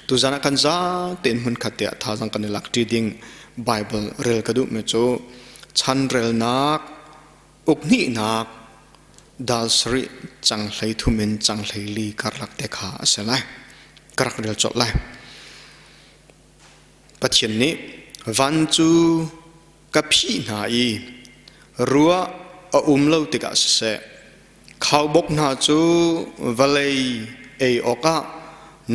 Tuzan ah kan zatein hmunkhat te ah thazaang kan i lak ṭi ding Bible rel ka duhmi cu chanrelnak ukhnihnak dal sarih cang 13 in cang 14 karlak te kha a si lai. Ka rak rel colh lai. Pathian nih van cu ka phih hna i ruah a um lo tikah siseh, khaubawk hna cu vawlei ei awkah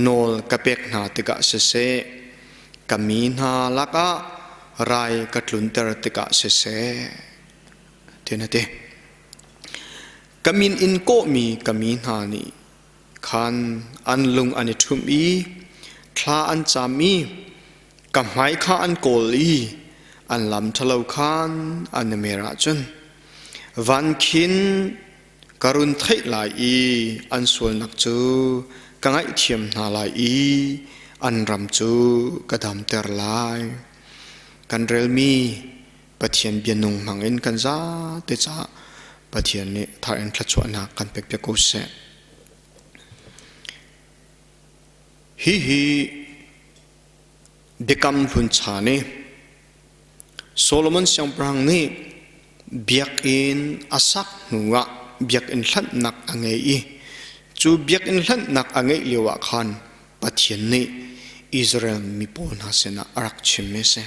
nawl ka pek hna tikah siseh, ka mi hna lakah rai ka tlunter tikah siseh, tiah a ti. Ka min in kawhmi ka mi hna nih khan an lung an i ṭhumh i thla an cam i ka hmai kha an kawl i an lam ṭhalo khan an i mer ahcun van khin ka run theih lai i an sualnak cu ka ngaihthiam hna lai i an ram cu ka damter lai. Kan relmi Pathian bianung hmangin kan zate caah Pathian nih thar in thluachuahnak kan pekpiak ko seh. Hihi Biakam Hlun chan i Solomon siangpahrang nih biakinn a sak hnuah biakinn hlanhnak a ngei i cu biakinn hlanhnak a ngeih lioah khan Pathian nih Israel mi pawl hna sinah a rak chimmi a si.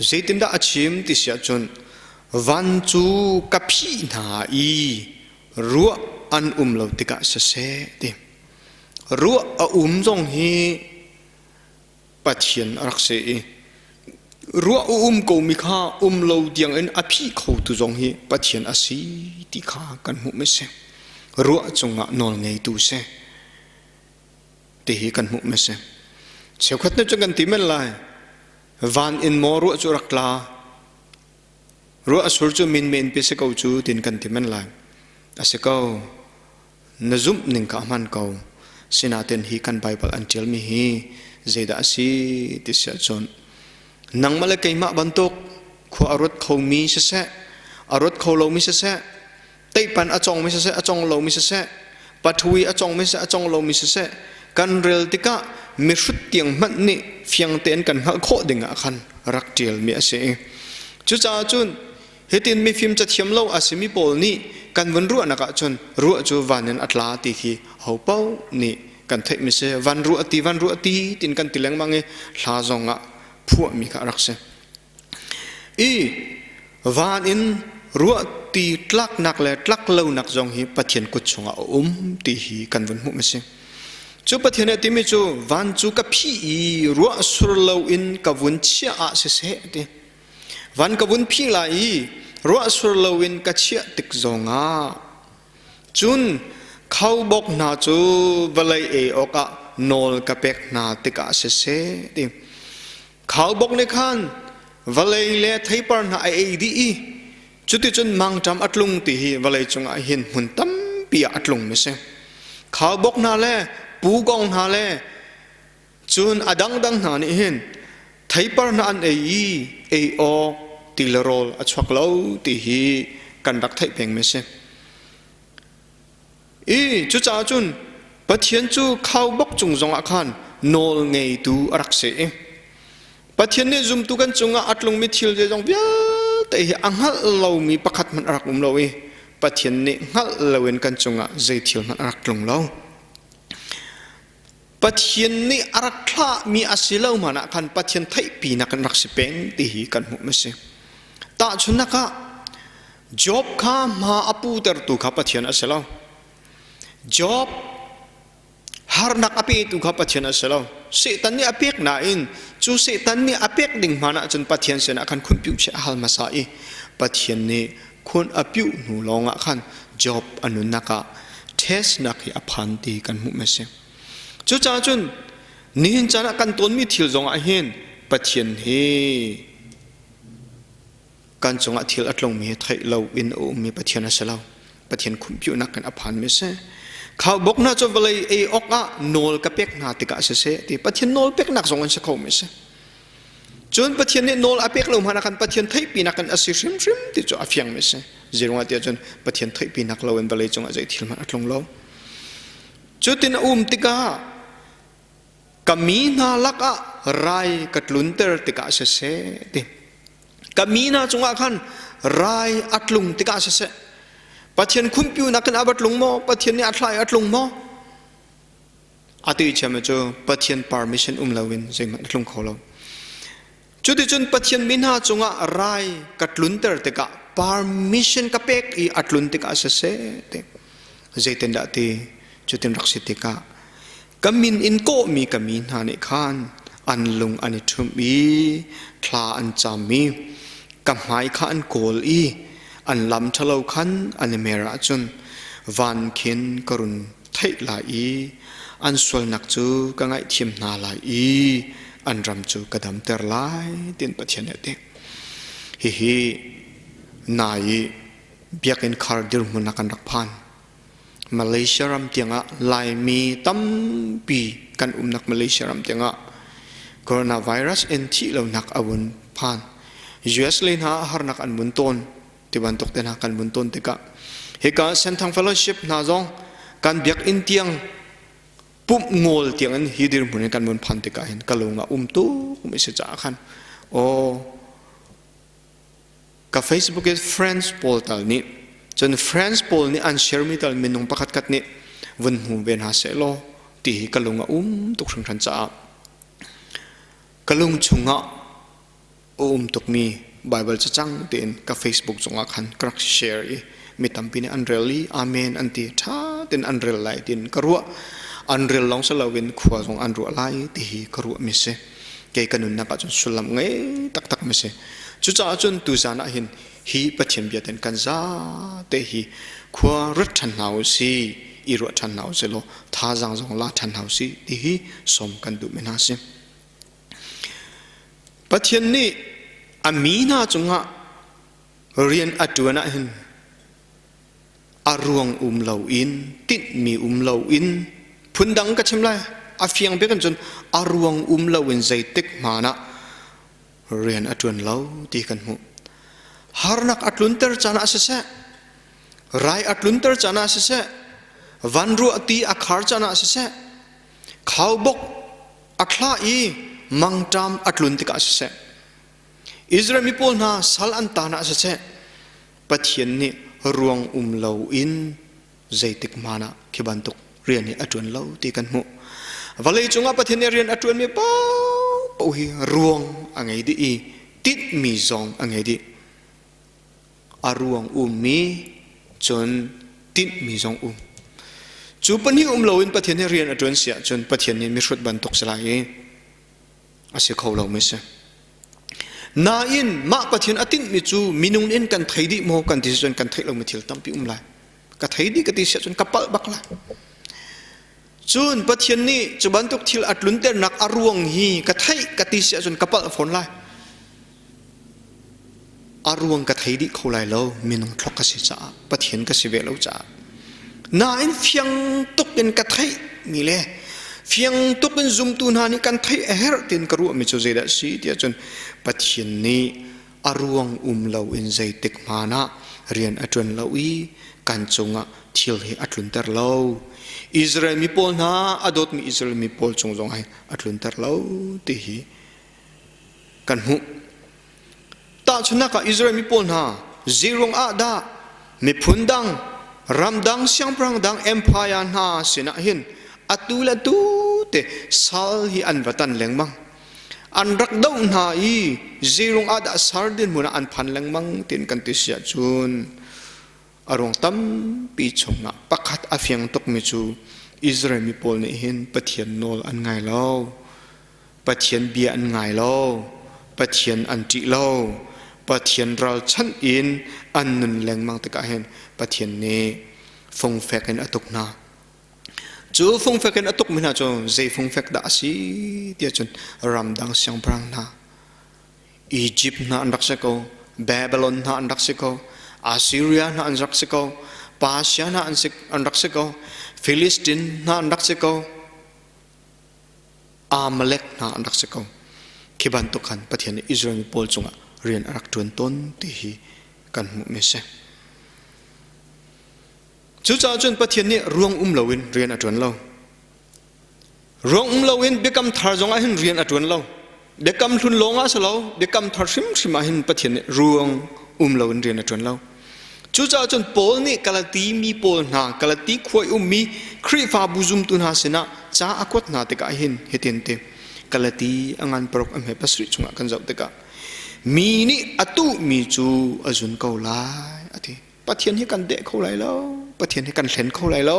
Zeitindah a chim ti si ahcun van cu ka phih hna i ruah an um lo tikah siseh ti. Ruah a um zong hi Pathian a rak si i ruah a um komi kha um lo tiangin a phih khotu zong hi Pathian a si ti kha kan hmuh mi si. Ruah cungah nawl ngeitu si ti hi kan hmuh mi si. Cheukhat nih cun kan ti men lai van in maw ruah cu rak tla ruah a sur cu min men pi si ko cu tin kan ti men lai. A si ko. Na zumh ning kha a hman ko. Sinain hi kan Baibal an ṭialmi hi zeidah a si ti si ahcun nangmah le keimah bantuk khua a ruat khomi siseh, a ruat kho lomi siseh, teihpan a congmi siseh, a cong lomi siseh, pathui a congmi siseh, a cong lomi siseh, kan rel tikah mihrut tiang hmanh nih fiang tein kan hngalh khawh ding ah khan rak ṭialmi a si. Cucaah cun Hitin mifim cathiam lo a simi pawl nih kan vun ruahnak ahcun ruah cu van in a tla ti khi ho paoh nih kan theihmi si. Van ruah ti, van ruah ti tin kan ti lengmang i hla zong ah phuahmi kha a rak si. I van in ruah ti tlaknak le tlak lonak zong hi Pathian kut chungah a um ti hi kan vun hmuh mi si. Cu Pathian nih a timi cu van cu ka phih i ruah sur loin ka vun chiah ah siseh ti. Van ka vun phih lai i ruahsur loin ka chiah tik zongah cun khaubawk hna cu vawlei ei awkah nawl ka pek hna tikah siseh ti. Khaubawk nih khan vawlei le theipar hna a ei dih i cuticun mangṭam a tlung ti hi vawlei cungah hin hmun tampi ah a tlung mi si. Khaubawk hna le pugong hna le Cun a dangdang hna nih hin theipar hna an ei i ei awk ti le rawl a chuak lo ti hi kan rak theih peng mi a si. I cucaah cun Pathian cu khaubawk cung zongah khan nawl ngeitu a rak si i Pathian nih zumtu kan cungah a tlungmi thil zeizong vialte hi a hngalh lomi pakhat hmanh a rak um lo i Pathian nih hngalh loin kan cungah zei thil hmanh a rak tlung lo. Pathian nih a rak thlahmi a si lo hmanh ah khan Pathian theihpinak kan rak si peng ti hi kan hmuh a si. Tahchunhnak ah Job kha hma a putertu kha Pathian a si lo. Job harnak a petu kha Pathian a si lo. Satan nih a pek nain cu Satan nih a pek ding hmanh ahcun Pathian sinah khan khunpiuh a hal hmasa i Pathian nih khun a piuh hnu lawngah khan Job a nunnak ah testnak hi a phan ti kan hmuh a si. Cucaah cun nihin caan ah kan tawnmi thil zongah hin Pathian hi kan cungah thil a tlungmi hi theih lo in a ummi Pathian a si lo. Pathian khumpiuhnak in a phanmi a si. Khaubawk hna cu vawlei ei awk ah nawl ka pek hna tikah siseh ti Pathian nawl peknak zong an si kho mi a si. Cun Pathian nih nawl a pek lo hmanh ah khan Pathian theihpinak in a si hrimhrim ti cu a fiangmi a si. Zeiruangah tiah cun Pathian theihpinak lo in vawlei cungah zei thil hmanh a tlung lo. Cutin a um tikah Ka mi hna lakah rai ka tlunter tikah siseh ti. Ka mi hna cungah khan rai a tlung tikah siseh. Pathian khumpiunak in a va tlung maw? Pathian nih a thlah i a tlung maw? Atu i chiam cu Pathian permission um loin zeihmanh a tlung kho lo. Cuticun Pathian mi hna cungah rai ka tlunter tikah permission ka pek i a tlun tikah siseh ti. Zeitindah ti cutin rak si tikah ka min in kawhmi ka mi hna nih khan an lung an i ṭhumh i thla an cam i ka hmai kha an kawl i an lam ṭhalo khan an i mer ahcun van khin ka run theih lai i an sualnak cu ka ngaihthiam hna lai i an ram cu ka damter lai tiin Pathian nih a ti. Hihi nai i biakinn khar dirhmun ah kan rak phan. Malaysia ram tiangah Laimi tampi kan umnak Malaysia ram tiangah coronavirus in thih lonak a vun phan. US lei hna harnak an vun tawn ti bantuk te hna kan vun tawn tikah hika Senthang Fellowship hna zong kan biakinn tiang pumh ngawl tiang in hi dirhmun in kan vun phan tikah hin ka lung ah um tuk mi si caah khan aw ka Facebook i friends pawl tal nih cun friends pawl nih an share mi tal minung pakhat khat nih vun hmu ve hna seh law ti hi ka lung a um tuk hringhran caah ka lung chungah a um tukmi Bible cacang tein ka Facebook cungah khan ka rak share i mi tampi nih an rel i amen an ti ṭha tein an rel lai tiin ka ruah an rel lawng si loin khua zong an ruah lai ti hi ka ruah mi si kei ka nunnak ah cun sullam ngei taktak mi si cucaah cun tuzan ah hin hi Pathian bia ten kan za te hi khua ruat ṭhan hna u si i ruah ṭhan hna u si law thazaang zong la ṭhan hna u si ti hi sawm kan duh mi hna si. Pathian nih a mi hna cungah rian a ṭuan ahhin a ruang um loin tinhmi um loin phundang ka chim lai a fiang bik in cun a ruang um loin zeitik hmanh ah rian a ṭuan lo ti kan hmuh. Harnak a tlunter caan ah siseh, rai a tlunter caan ah siseh, vanruah ti a khar caan ah siseh, khaubawk a thlah i mangṭam a tlun tikah siseh Israel mi pawl hna sal an tan ah siseh Pathian nih ruang um loin zeitik hmanh ah khi bantuk rian hi a ṭuan lo ti kan hmuh. Vawlei cungah Pathian nih rian a ṭuanmi paohpaoh hi ruang a ngei dih i tinhmi zong a ngei dih. A ruang ummi cun tinhmi zong um. Cu pahnih um loin Pathian nih rian a ṭuan si ahcun Pathian nih mihrut bantuk si lai i a si kho lomi si. Nain mah Pathian a tinhmi cu minung in kan thei dih maw kan ti si cun kan theih lomi thil tampi um lai. Ka thei dih ka ti si ahcun ka palh bak lai. Cun Pathian nih cu bantuk thil a tlunternak a ruang hi ka theih ka ti si ahcun ka palh fawn lai. A ruang ka thei dih kho lai lo minung thlok ka si caah Pathian ka si ve lo caah nain fiang tuk in ka theih mi le fiang tuk in zumtu hna nih kan theih a herh tiin ka ruah mi cu zeidah si tiah cun Pathian nih a ruang um lo in zeitik hmanh ah rian a ṭuan lo i kan cungah thil hi a tlunter lo Israel mi pawl hna a dawtmi Israel mi pawl cung zong ah a tlunter lo ti hi kan hmuh. Tahchunhnak ah Israel mi pawl hna zeiruang ah dah miphun dang ramdang siangpahrang dang empire hna sinah hin atu le atu te sal hi an va tan lengmang. An rak doh hna i zeiruang ah dah sal dirhmun ah an phan lengmang tiin kan ti si ahcun a ruang tampi chungah pakhat a fiang tukmi cu Israel mi pawl nih hin Pathian nawl an ngai lo. Pathian bia an ngai lo, Pathian an ṭih lo, Pathian ralchanh in an nun lengmang tikah hin Pathian nih fungfek in a tuk hna. Cu fungfek in a tukmi hna cu zei fungfek dah a si tiah cun ramdang siangpahrang hna, Egypt hna an rak si ko, Babylon hna an rak si ko, Assyria hna an rak si ko, Persia hna an rak si ko, Philistine hna an rak si ko, Amalek hna an rak si ko. Khi bantuk khan Pathian nih Israel mi pawl cungah rian a rak ṭuan tawn ti hi kan hmuhmi a si. Cucaah cun Pathian nih ruang um loin rian a ṭuan lo. Ruang um loin biakam thar zong ah hin rian a ṭuan lo. Biakam hlun lawng ah si lo, biakam thar hrimhrim ah hin Pathian nih ruang um loin rian a ṭuan lo. Cucaah cun Paul nih Galati mi pawl hna, Galati khua i ummi Khrihfabu zumtu hna sinah ca a kuat hna tikah hin hitin ti. Galati a ngan paruk a hme pasarih chungah kan zoh tikah mi nih a tuhmi cu a zun ko lai a ti. Pathian hi kan deh kho lai lo. Pathian hi kan hlen kho lai lo.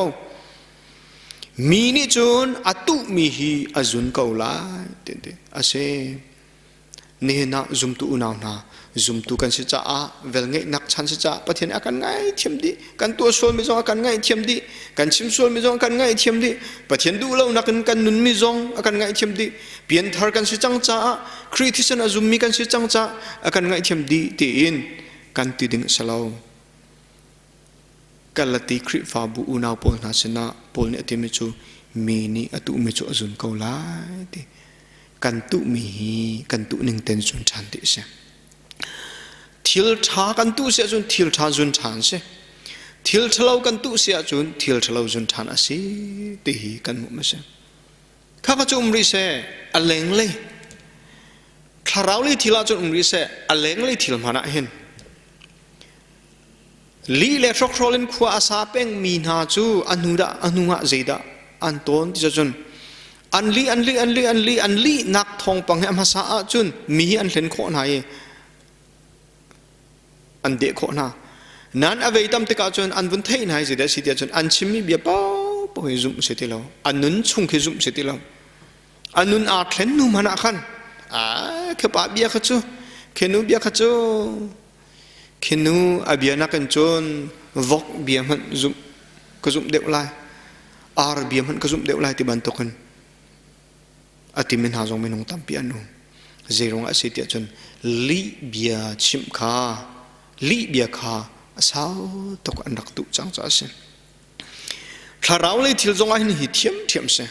Mi nih cun a tuhmi hi a zun ko lai ti ti a si. Nihin ah zumtu unau hna zumtu kan si caah velngeihnak chan si caah Pathian a kan ngaithiam dih. Kan tuah sualmi zong a kan ngaihthiam dih. Kan chim sualmi zong a kan ngaihthiam dih. Pathian duh lonak in kan nunmi zong a kan ngaihthiam dih. Pianthar kan si cang caah Khrih thisen a zummi kan si cang caah a kan ngaihthiam dih tiin kan ti ding a si lo. Galati Khrihfabu unau pawl hna sinah Paul nih a timi cu mi nih a tuhmi cu a zun ko lai ti. Kan tuhmi hi kan tuh ning ten zun ṭhan ti a si. Thil ṭha kan tuh si ahcun thil ṭha zun ṭhan si. Thil ṭhalo kan tuh si ahcun thil ṭhalo zun ṭhan a si ti hi kan hmuh a si. Kha kha cu um rih seh, a lenglei thlarau lei thil ahcun um rih seh, a lenglei thil hmanh ah hin Lih le hrokhrawl in khua a sa pengmi hna cu a hnu dah a hnu ah zeidah an tawn ti cun an lih an lih an lih an lih an lihnak thawngpang hi a hmasa ahcun mi hi an hlen khawh hna i an deh khawh hna. Nan a vei tam tikah cun an vun theih hna i zeidah a si tiah cun an chimmi bia paohpaoh hi zumh si ti lo. An nun chung khi zumh si ti lo. A nun aa thlen hnu hmanh ah khan a khi pa bia kha cu khi nu bia kha cu Khi nu a bia nakin cun vok bia hmanh zumh ka zumh deuh lai, ar bia hmanh ka zumh deuh lai ti bantukin a timi hna zong minung tampi an um. Zeiruangah a si tiah cun lih bia chimh kha lih bia kha a sau tuk an rak duh cang caah a si. Thlarau lei thil zong ah hin hi thiamthiam si.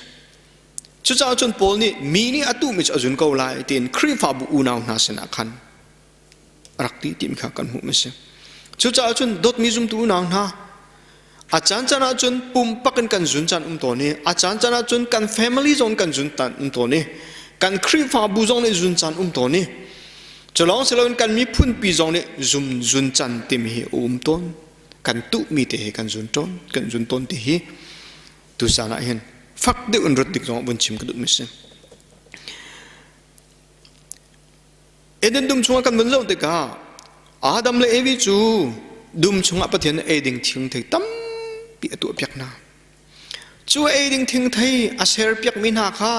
Cucaah cun Paul nih mi nih a tuhmi cu a zun ko lai tiin Khrihfabu unau hna sinah khan a rak ti timi kha kan hmuh mi si. Cucaah cun dawtmi zumtu unau hna a caan caan ah cun pumpak in kan zun caan um tawn i a caan caan ah cun kan family zong kan zun caan um tawn i kan Khrihfabu zong nih zun caan um tawn i cu lawng si loin kan miphun pi zong nih zum zun caan timi hi a um tawn kan tuhmi te hi kan zun tawn kan zun tawn ti hi tuzaan ah hin fak deuh in ruat dik zong vun chim ka duh mi si. Eden dum chungah kan vun zoh tikah Adam le Evi cu dum chungah Pathian nih ei ding thingthei tampi a tuahpiak hna. Cu ei ding thingthei a serpiakmi hna kha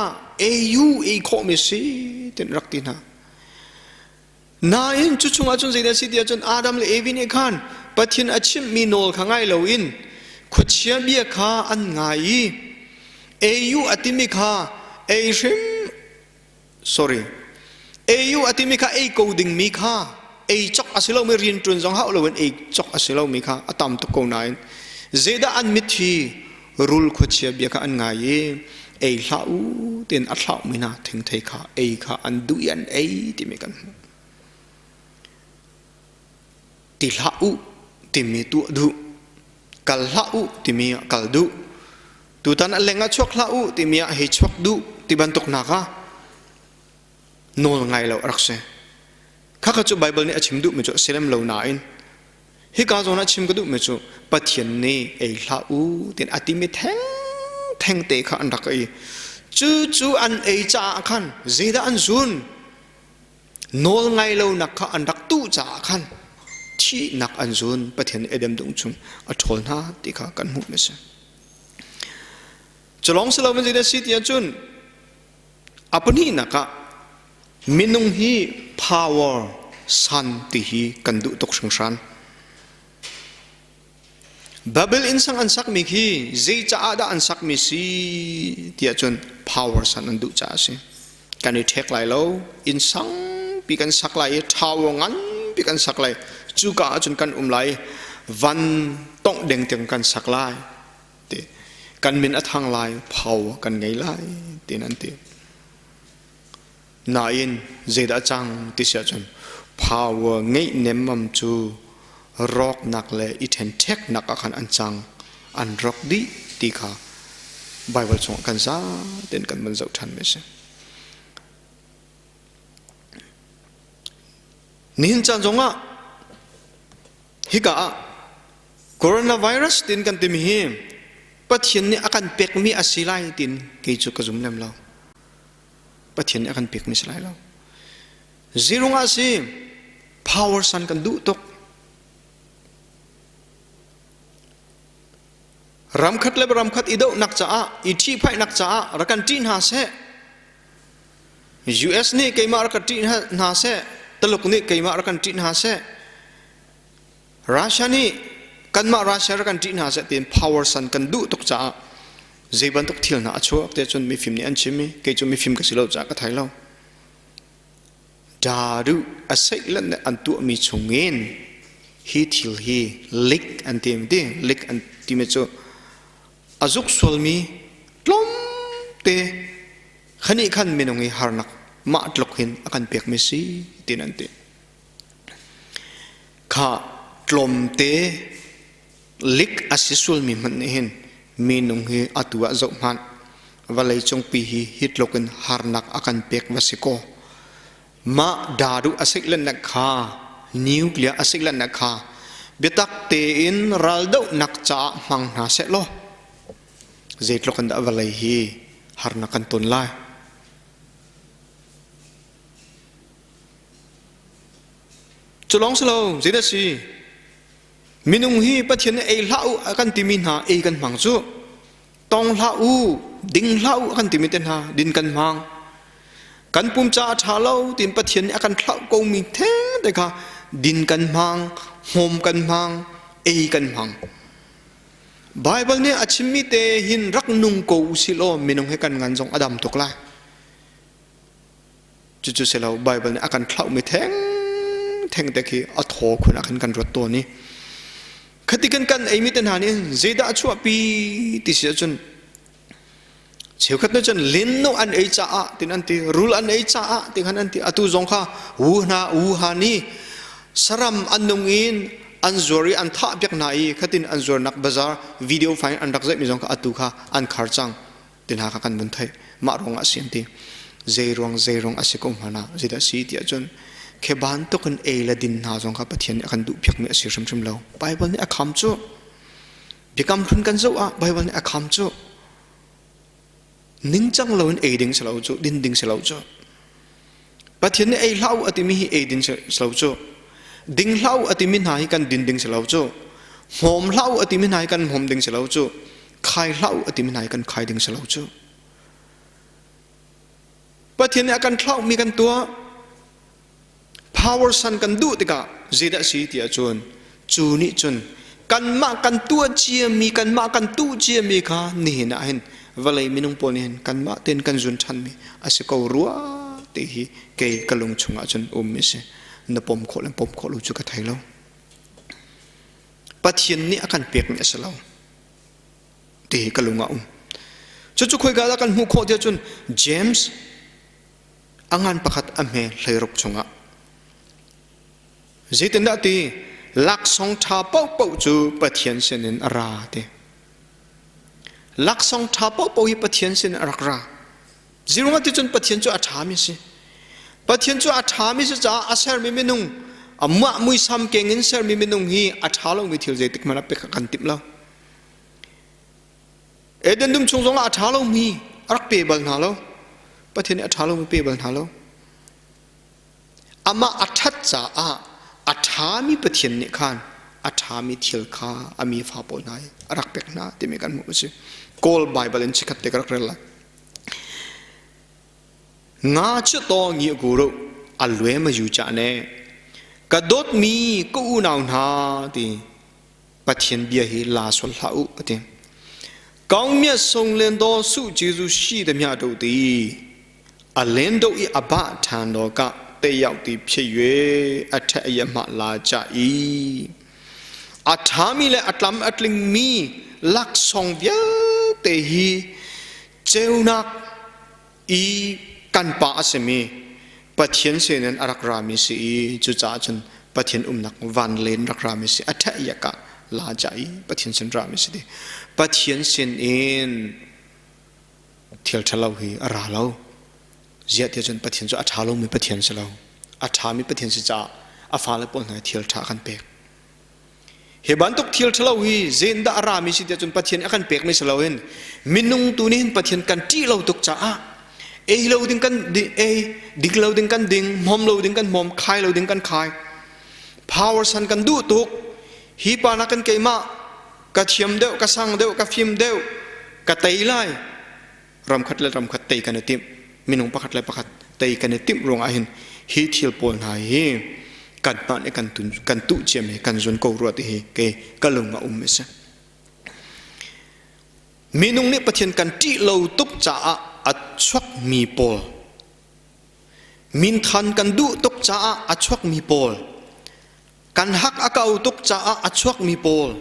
ei u ei khawhmi si tin rak ti hna. Nain cu chungah cun zeidah si tiah cun Adam le Evi nih khan Pathian a chimhmi nawl kha ngai loin khuachia bia kha an ngai i ei u a timi kha ei hrim sorry ei u a timi kha ei ko dingmi kha ei cok a si lomi rian ṭuan zong hau loin ei cok a si lomi kha a tam tuk ko nain zeidah an mitthi rul khuachia bia kha an ngai i ei hlah u tiin a thlauhmi hna thingthei kha ei kha an duh i an ei timi kan hmuh ti hlah u timi tuah duh kal hlah u timi ah kal duh tutan a leng ah chuak hlah u timi ah hei chuak duh ti bantuk hna kha nawl ngai lo a rak si khakha cu Bible nih a chim duhmi cu a si lem lo nain hika zawn ah chim ka duhmi cu Pathian nih ei hlah u tiin a timi theng theng te kha an rak ei cu cu an ei caah khan zeidah an zun Nawl ngai lonak kha an rak tuh caah khan thihnak an zun Pathian Edem dung chung a ṭhawl hna ti kha kan hmuh mi si. Cu lawng si loin zeidah si ti ahcun a pahnihnak ah minung hi power san ti hi kan duh tuk hringhran. Babel innsang an sakmi khi zei caah dah an sakmi si tiah cun power san an duh caah a si. Kan i ṭhek lai lo, inn sangpi kan sak lai i tower nganpi kan sak lai. Cuka ahcun kan um lai, van tongh deng tiang kan sak lai. Ti. Kan min a thang lai, power kan ngei lai, tiin an ti. Nain zeidah a cang ti si ahcun power ngeih nemmam cu rawknak le i ṭhenṭheknak ah khan an cang, an rawk dih ti kha. Bible chungah kan za tein kan van zoh ṭhan mi a si. Nihin caan zongah hika ah coronavirus tin kan timi hi Pathian nih a kan pekmi a si lai tin kei cu ka zum lem lo. Pathian nih a kan pekmi si lai lo. Zirung ah si power san kan duh tuk. Ramkhat le ramkhat i dohnak caah i ṭhihphaihnak caah rak kan ṭih hna seh. US nih keimah rak kan ṭih hna seh. Taluk nih keimah rak kan ṭih hna seh. Russia nih kanmah Russia rak kan ṭih hna seh tiin power san kan duh tuk caah zei bantuk thil hna a chuak te cun mifim nih an chim i kei cu mifim ka si lo caah ka thei lo. Daduh a seihlan le an tuahmi chungin hi thil hi lik an ti ti lik an timi cu a zuk sualmi tlawmte khani khan minung i harnak mah tluk hin a kan pekmi si tiin an ti. Kha tlawmte lik a si sualmi hmanh nih hin minung hi atu ah zoh hmanh vawlei cungpi hi hi tluk in harnak a kan pek va si kaw mah daduh a siklennak kha nuclear a siklennak kha biatak tein raldohnak caah hmang hna seh law zeitluk in dah vawlei hi harnak kan ton lai. Cu lawng si lo, zeidah si? Minung hi Pathian nih ei hlah u a kan timi hna ei kan hmang cu. Tong hlah u, ding hlah u a kan timi te hna din kan hmang. Kan pum ca a ṭha lo tiin Pathian nih a kan thlauh komi theng te kha din kan hmang, hmawm kan hmang, ei kan hmang. Baibal nih a chimmi te hin rak nung ko u sih law minung he kan ngan zong a dam tuk lai. Cucu si lo Baibal nih a kan thlauhmi theng theng te khi a thaw khun ah khan kan ruat tawn i khati kan kan eimi te hna nih zeidah a chuahpi ti si ahcun cheukhat nih cun lin nu an ei caah tin an ti rul an ei caah ti khan an ti atu zong kha Wuhan Wuhan i saram an nung in an zuar i an thah piak hna i khatin an zuarnak bazar video file an rak zeihmi zong kha atu kha an khar cang ti hna kha kan vun theih mah ruangah a si an ti zeiruang zeiruang a si ko hmanh ah zeidah a si tiah cun khi bantuk in ei le din hna zong kha Pathian nih a kan duh piakmi a si hrimhrim lo Bible nih a kham cu biakam hlun kan zoh ah Bible nih a kham cu ningcang loin ei ding si lo cu din ding si lo cu Pathian nih ei hlah u a timi hi ei ding si lo cu ding hlah u a timi hna hi kan din ding si lo cu hmawm hlah u a timi hna hi kan hmawm ding si lo cu khai hlah u a timi hna hi kan khai ding si lo cu Pathian nih a kan thlauhmi kan tuah power san kan duh tikah zeidah si ti ahcun cu nih cun kanmah kan tuah ciami kanmah kan tuh ciami kha nihin ah hin vawlei minung pawl nih hin kanmah tein kan zun ṭhanmi a si ko rua ti hi kei ka lung chungah cun um mi si na pom khawh le pom khawh lo cu ka thei lo Pathian nih a kan pekmi a si lo ti hi ka lung ah um cucu khoika dah kan hmuh khawh tiah cun James a ngan pakhat a hme 16 chungah zeitindah ti laksawng ṭha paohpaoh cu Pathian sinin a ra ti laksawng ṭha paohpaoh hi Pathian sin a rak ra zirung ti cun Pathian cu a ṭhami si Pathian cu a ṭhami si caah a sermi minung amah muisam keng in sermi minung hi a ṭha lomi thil zeitik hmanh ah pek kan timh lo Eden dum chung zongah a ṭha lomi a rak pe bal hna lo. Pathian nih a ṭha lomi pe bal hna lo. Amah a ṭhat caah a ṭhami Pathian nih khan a ṭhami thil kha a mi fa pawl hna hi a rak pek hna timi kan hmuh a si. Kawl Baibal in chikkhat te ka rak rel lai. Nga cu taw ngi gu ru a lue ma yu cha ne ka dawtmi ka unau hna ti Pathian bia hi la sual hlah u a ti. Kaung miat sung len daw su Jesu shi de mya do ti a len do i a ba than do ka te yau ti phe yue a the ya ma la cha i a tha mi le a tlam a tling mi laksawng vialte hi ceunak i kan pa a simi Pathian sinin a rak rami si i cucaah cun Pathian umnak van len rak rami si a ṭheh iak ah la ca i Pathian sin rami si ti Pathian sin in Thil ṭhalo hi a ra lo. Ziah tiah cun Pathian cu a ṭha lomi Pathian si lo. A ṭhami Pathian si caah a fale pawl hna thil ṭha a kan pek. Hi bantuk thil ṭhalo hi zeidah a rami si tiah cun Pathian a kan pekmi si loin minung tu nih hin Pathian kan ṭih lo tuk caah ei lo ding kan ei, dik lo ding kan ding, hmom lo ding kan hmom, khai lo ding kan khai. Power san kan duh tuk. Hi pa na kan keimah ka thiam deuh, ka sang deuh, ka fim deuh, ka tei lai. Ramkhat le ramkhat tei kan i timh minung pakhat le pakhat tei kan i timh ruangah hin hi thil pawl hna hi kanmah nih kan tun kan tuh ciami kan zun ko rua ti hi kei ka lung a um a si. Minung nih Pathian kan ṭih lo tuk caah a chuakmi pawl minthan kan duh tuk caah a chuakmi pawl Kan hak a kau tuk caah a chuakmi pawl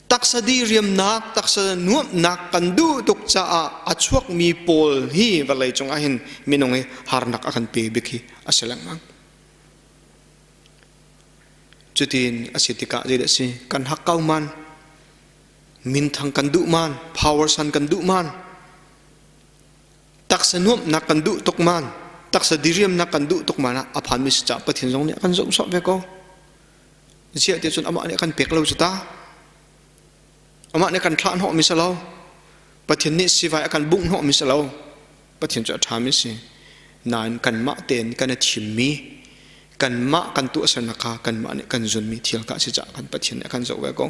taksa diriamnak, taksa nuamhnak kan duh tuk caah a chuakmi pawl hi vawlei cungah hin minung hi harnak a kan pe bik hi a si lengmang. Cutin a si tikah zeidah a si? Kan hak kau man, minthang kan duh man, power san kan duh man, Taksa nuamhnak kan duh tuk man, taksa diriamnak kan duh tuk man ah a phanmi si caah Pathian zong nih a kan zoh sawh ve ko. Ziah tiah cun amah nih a kan pek lo cu ta. Amah nih a kan thlah hnawhmi si lo. Pathian nih sivai a kan bungh hnawhmi si lo. Pathian cu a ṭhami si. Nain kanmah tein kan i thimmi, kanmah kan tuahsernak kha kanmah nih kan zunmi thil kha a si caah kan Pathian nih a kan zoh ve ko.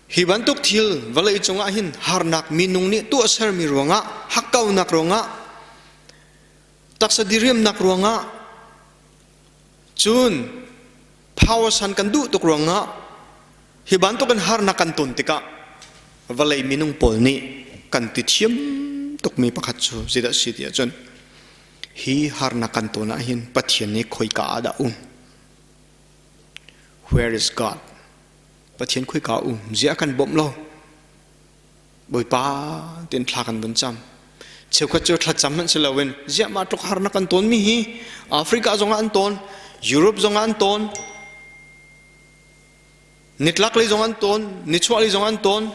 Hi bantuk thil vawlei cungah hin harnak minung nih tuahsermi ruangah, hakkaunak ruangah, taksa diriamnak ruangah, cun power san kan duh tuk ruangah hi bantuk in harnak kan ton tikah vawlei minung pawl nih kan ti thiam tukmi pakhat cu zeidah si ti ahcun hi harnak kan ton ah hin Pathian nih khoika ah dah um? Where is God? Pathian khoika um ziah kan bawmh lo Bawipa tin thla kan vun cam cheukhat cu thlacam hmanh si loin ziah mah tluk harnak kan tawn mi hi Africa zongah an tawn Europe zongah an tawn nitlak lei zong an tawn nichuah lei zong an tawn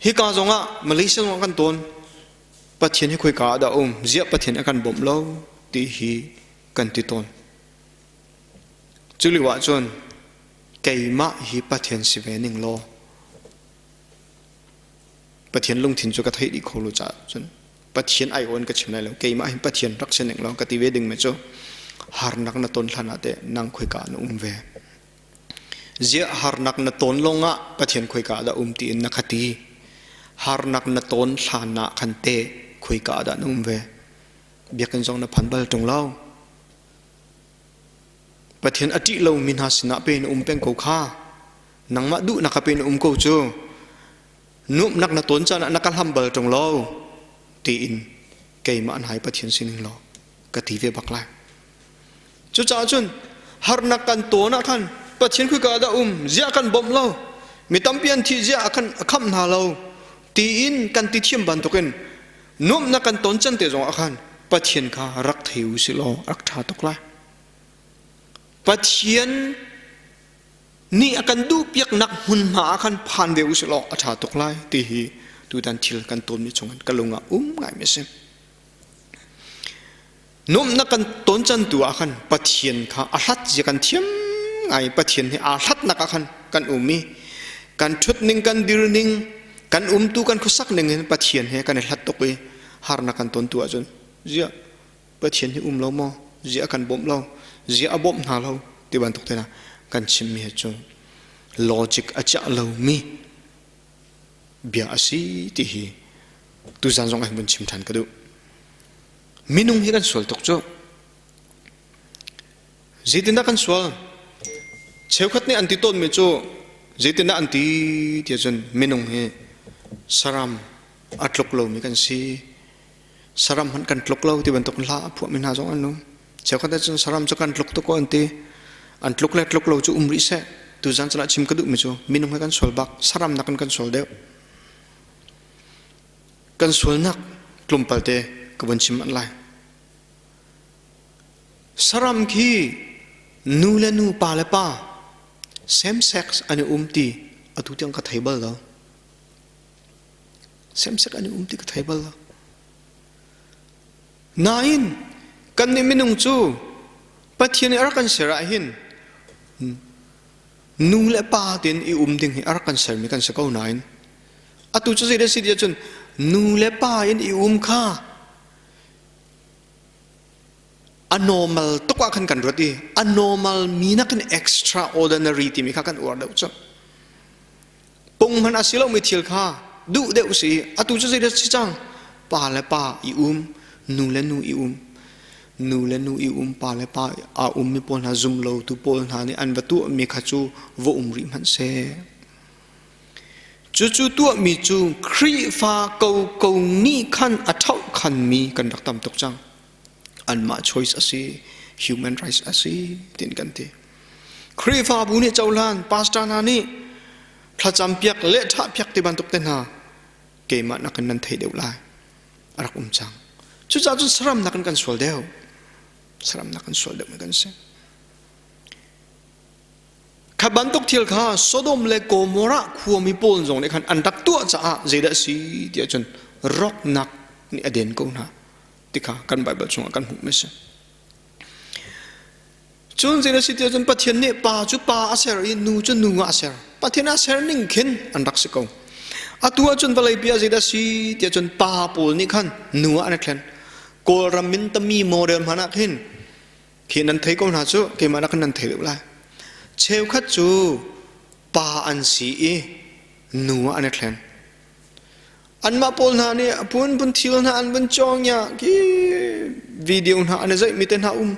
hika zongah Malaysia zongah kan tawn Pathian hi khoika ah dah um ziah Pathian a kan bawmh lo ti hi kan ti tawn cu lio ah cun keimah hi Pathian si ve ning law Pathian lungthin cu ka theih dih kho lo caah cun Pathian ai awn ka chim lai lo keimah hi Pathian rak si ning law ka ti ve ding mi cu harnak na ton hlan ah teh nang khoika na um ve ziah harnak na ton lawngah Pathian khoika dah um tiin na kha ti harnak na ton hlan ah khan te khoika dah na um ve biakinn zong na phan bal ṭung lo Pathian a ṭih lomi hna sinah pe na um peng ko kha. Nangmah duhnak kha pe na um ko cu. Nuamhnak na tawn caan ah na ka hlam bal ṭung lo tiin keimah an hai Pathian sining law ka ti ve bak lai. Cucaah cun harnak kan tawn ah khan Pathian khika dah um ziah kan bawmh lo mi tampi an thih ziah a kan a khamh hna lo tiin kan ti thiam bantukin nuamhnak kan ton can te zong ah khan Pathian kha rak thei u sih law rak ṭha tuk lai. Pathian nih a kan duhpiaknak hmunhma ah khan phan ve u sih law a ṭha tuk lai ti hi tutan thil kan tawnmi chungin ka lung ah um ngaimi a si. Nuamhnak kan tawn can tu ah khan Pathian kha a hlat zia kan thiam ngai Pathian he aa hlatnak ah khan kan um i kan ṭhut ning kan dir ning kan umtu kan khuasak ning hin Pathian he kan i hlat tuk i harnak kan ton tu ahcun ziah Pathian hi um lo maw ziah a kan bawmh lo ziah a bawmh hna lo ti bantuk te hna kan chimmi hi cu logic a chiah lomi bia a si ti hi tuzan zong ah hin vun chim ṭhan ka duh. Minung hi kan sual tuk cu. Zeitindah kan sual? Cheukhat nih an ti tawnmi cu zeitindah an ti tiah cun minung hi saram a tluk lomi kan si. Saram hmanh kan tluk lo ti bantuk hla a phuahmi hna zong an um. Cheukhat ah cun saram cu kan tluk tuk ko an ti. An tluk le tluk lo cu um rih seh. Tuzan cun ah chim ka duhmi cu minung hi kan sual bak. Saram nakin kan sual deuh. Kan sualnak tlawmpal te ka vun chim an lai. Saram khi nu le nu pa le pa same sex an i um ti atu tiang ka thei bal lo. Same sex an i um ti ka thei bal lo. Nain kannih minung cu Pathian nih a rak kan ser ah hin nu le pa tein i um ding hi a rak kan sermi kan si ko nain atu cu zei dah si ti ahcun nu le pa in i um kha a normal tuk ah khan kan ruat i a normal mi nakin extraordinary timi kha kan uar deuh cu. Punghman a si lomi thil kha duh deuh si atu cu zeidah si cang pa le pa i um nu le nu i um nu le nu i um pa le pa aa ummi pawl hna zum lo tu pawl hna nih an va tuahmi kha cu va um rih hmanh seh cucu tuahmi cu Khrihfa koko nih khan a ṭhoh khanmi kan rak tam tuk cang anmah choice a si human rights a si tin kan ti Khrihfabu nih cohlan pastor hna nih thlacam piak le ṭhah piak ti bantuk te hna keimah nakin nan thei deuh lai a rak um cang cucaah cun saram nakin kan sual deuh saram nakin sual deuh kan si kha bantuk thil kha Sodom le Gomorrah khuami pawl zong nih khan an rak tuah caah zeidah si tiah cun rawknak nih a den ko hna ti kha kan Baibal chungah kan hmuh mi si. Cun zei na si tiah cun Pathian nih pa cu pa a ser i nu cu nu ah a ser. Pathian a ser ning khin an rak si ko. Atu ahcun vawlei pi ah zeidah si tiah cun pa pawl nih khan nu ah an i thlen. Kawlram min tami model hmanh ah khin khi nan thei ko hna cu keimah nakin nan thei deuh lai. Cheukhat cu pa an si i nu ah an i thlen. Anmah pawl hna nih a phunphun thil hna an vun cawng ya khi video hna an i zeih mi te hna um.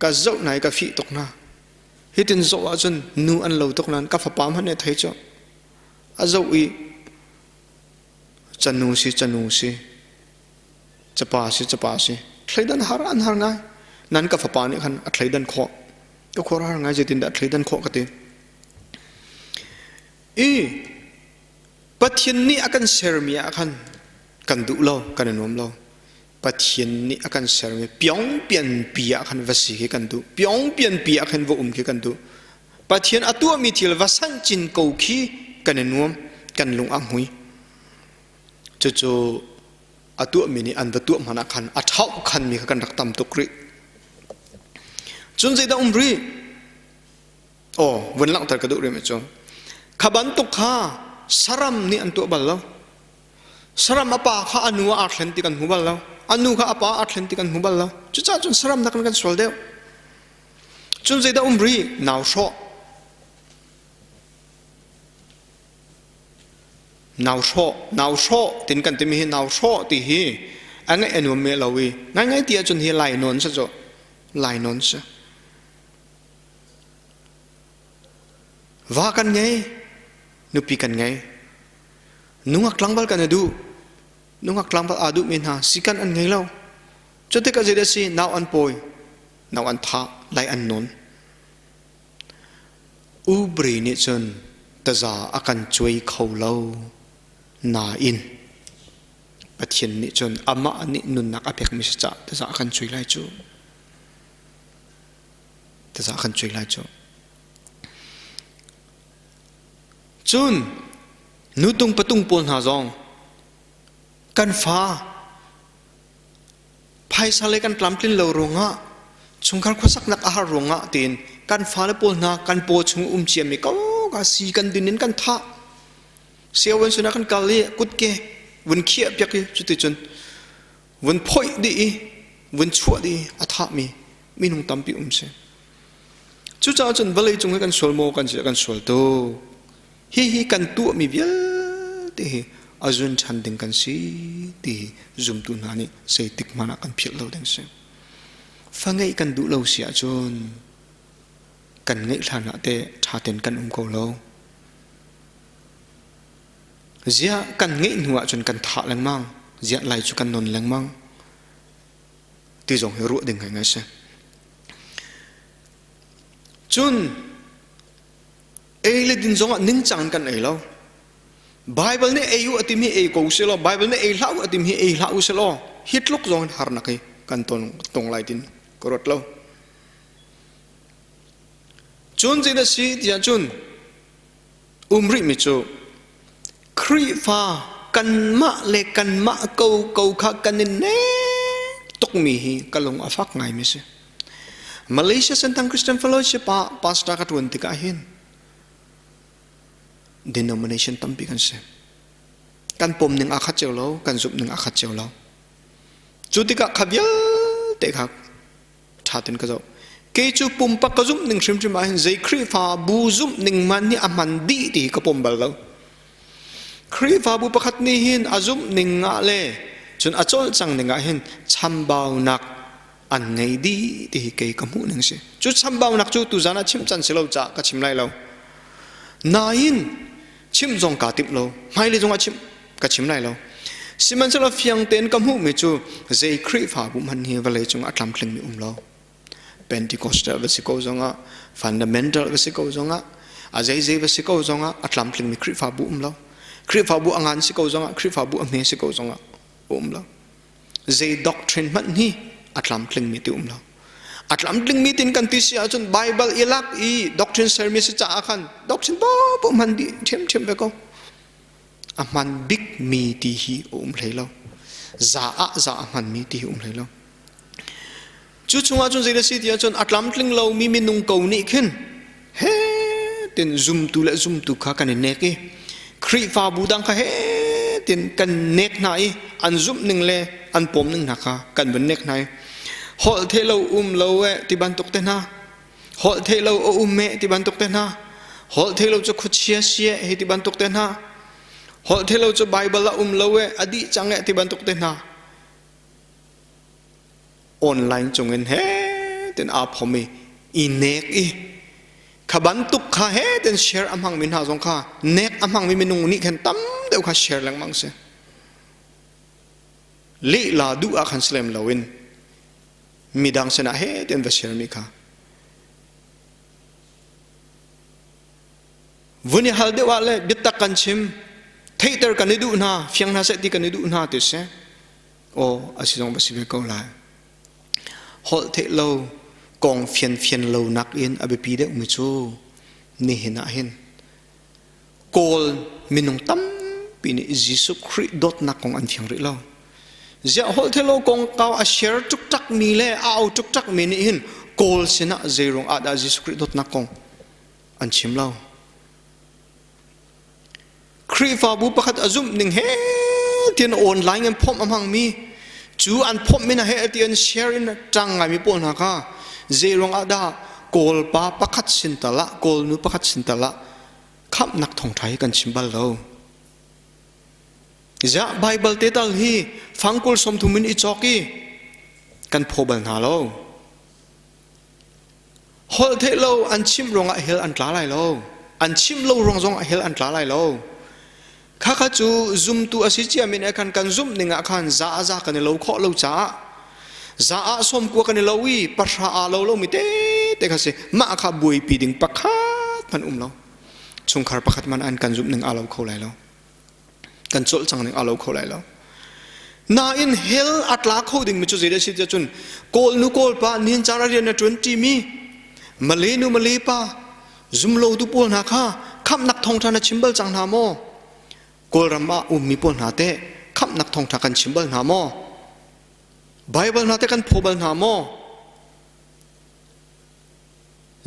Ka zoh hna i ka fih tuk hna. Hitin zoh ahcun nu an lo tuk nain ka fapa hmanh nih a thei cu. A zoh i canu si canu si capa si capa si thleidan har an har ngai. Nan ka fapa nih khan a thleidan khawh. Ka khuar har ngai zeitin dah a thleidan khawh ka ti. I Pathian nih a kan sermi ah khan kan duh lo, kan i nuam lo. Pathian nih a kan sermi piongpianpi ah khan va si khi kan duh. Piongpianpi ah khan va um khi kan duh. Pathian a tuahmi thil va sanh cin ko khi kan i nuam, kan lung a hmui. Cucu a tuahmi nih an va tuah hmanh ah khan a ṭhauh khanmi kha kan rak tam tuk rih. Cun zeidah um rih? Aw, vun langhter ka duh rih cu. Kha bantuk kha saram nih an tuah bal lo. Saram a pa kha a nu ah aa thlen ti kan hmu bal lo. A nu kha a pa aa thlen ti kan hmu bal lo. Cucaah cun saram nakin kan sual deuh. Cun zeidah um rih? Nau hrawh. Nau hrawh, nau hrawh tin kan timi hi nau hrawh ti hi a ngaih a nuam me lo i ngaingai ti ahcun hi lai nawn si cu lai nawn si. Va kan ngei, nupi kan ngei. Nungak tlangval kan i duh. Nungak tlangval aa duhmi hna sikan an ngei lo. Cutikah zeidah si nau an pawi, nau an thah, lai an nawn. Ubri nih cun taza a kan cuai kho lo nain Pathian nih cun amah nih nunnak a pekmi si caah taza a kan cuai lai cu. Taza kan cuai lai cu. Cun nutung patung pawl hna zong kan fa phaisa le kan tlamtlin lo ruangah chungkhar khuasaknak a har ruangah tiin kan fale pawl hna kan paw chung um ciami ko ka si kan din in kan thah siawan sinah kan kal i kutke vun khiah piak i cuticun vun phoih dih i vun chuah dih i a thahmi minung tampi um si. Cucaah cun vawlei cung hi kan sual maw kan si kan sual tuk. Hihi kan tuahmi vialte hi a zun ṭhan ding kan si ti hi zumtu hna nih zeitik hmanh ah kan philh lo ding si. Fa ngeih kan duh lo si ahcun kan ngeih hlan ah teh ṭha tein kan um ko lo. Ziah kan ngeih hnu ahcun kan thah lengmang, ziah lai cu kan non lengmang ti zong hi ruah ding ngai si. Cun ei le din zongah ningcang in kan ei lo. Bible nih ei u a timi ei ko sih law, Bible nih ei hlah u a timi ei hlah u sih law, hi tluk zong in harnak hi kan ton tong lai tin ka ruat lo. Cun zeidah si tiah cun um rihmi cu Khrihfa kanmah le kanmah ko ko kha kan i nek tukmi hi ka lung a fak ngaimi si. Malaysia Sentang Christian Fellowship ah pastor ka ṭuan tikah hin denomination tampi kan si. Kan pom ning aa khat cio lo, kan zumh ning aa khat cio lo. Cu tikah kha vialte kha ṭha tein ka zoh. Kei cu pumpak ka zumh ning hrimhrim ah hin zei Khrihfabu zumh ning hmanh hi a hman dih ti hi ka pom bal lo. Khrihfabu pakhat nih hin a zumh ning ah le cun a cawlcang ning ah hin chambaunak an ngei dih ti hi kei ka hmuh ning si. Cu chambaunak cu tuzan ah chim can si lo caah ka chim lai lo. Nain chim zong kaa timh lo. Hmailei zong ah chim ka chim lai lo. Sihmanhsehlaw fiang tein ka hmuhmi cu zei Khrihfabu hmanh hi vawlei cung a tlamtlingmi um lo. Pentecostal va si ko zongah, fundamental va si ko zongah, a zeizei va si ko zongah a tlamtlingmi Khrihfabu um lo. Khrihfabu a ngan si ko zongah, Khrihfabu a hme si ko zongah um lo. Zei doctrine hmanh hi a tlamtlingmi ti um lo. A tlamtlingmi tin kan ti si ahcun Bible i lak i doctrine sermi si caah khan doctrine paohpaoh hman dih ṭhiamṭhiam ve ko. A hman bikmi ti hi a um hlei lo. Za ah za a hmanmi ti hi um hlei lo. Cu chungah cun zei na si ti ahcun a tlamtling lomi minung ko nih khin he tin zumtu le zumtu kha kan i nek i Khrihfabu dang kha he tin kan nek hna i an zumh ning le an pawm ning hna kha kan vun nek hna i holh the lo um lo e ti bantuk te hna holh the lo a um e ti bantuk te hna holh the lo cu khuachia sie hi ti bantuk te hna holh the lo cu Bible a um lo e a dih cang e ti bantuk te hna online cungin he ten aa phom i i nek i kha bantuk kha he ten share a hmangmi hna zong kha nek a hmangmi minung nih khan tam deuh kha share lengmang si lehla duh ah khan silem loin midang sinah he ten va share mi kha vun i hal deuh ah le biatak kan chim theihter kan i duh hna fiang hna seh ti kan i duh hna ti si Aw a si zong va si ve ko lai. Holh theih lo kong fian fian lo nakin a biapi deuhmi cu nihin ah hin Kawl minung tampi nih Jesuh Khrih dawtnak kong an fiang rih lo. Ziah holh theih lo kong kau a share tuk mi le a au tuk mi nih hin Kawl sinah zeiruang ah dah Jesuh Khrih dawtnak kong an chim lo. Khrihfabu pakhat a zumh ning he tian online in phomh a hmangmi cu an phomh min he ti an share in ṭang ngaimi pawl hna kha zeiruang ah dah Kawl pa pakhat sin tal ah Kawl nu pakhat sin tal ah khamhnak thawngṭha hi kan chim bal lo. Ziah Bible te tal hi fangkul 30 in i cawk i kan phaw bal hna lo. Holh theih lo an chimh ruangah hell an tla lai lo. An chimh lo ruang zongah hell an tla lai lo. Khakha cu zumtu a si ciami nih khan kan zumh ning ah khan za a za kan i lo khawh lo caah za ah 90 kan i lo i pahra aa lo lomi tete kha si mah kha buaipi ding pakhat hmanh um lo. Chungkhar pakhat hmanh an kan zumh ning aa lo kho lai lo. Kan cawlcang ning aa lo kho lai lo. Nain hell a tla kho dingmi cu zeidah si tiah cun Kawl nu Kawl pa nihin caan ah rian a ṭuan ṭimi Malay nu Malay pa zumlotu pawl hna kha khamhnak thawngṭha na chim bal cang hna maw? Kawlram ah ummi pawl hna teh khamhnak thawngṭha kan chim bal hna maw? Bible hna teh kan phaw bal hna maw?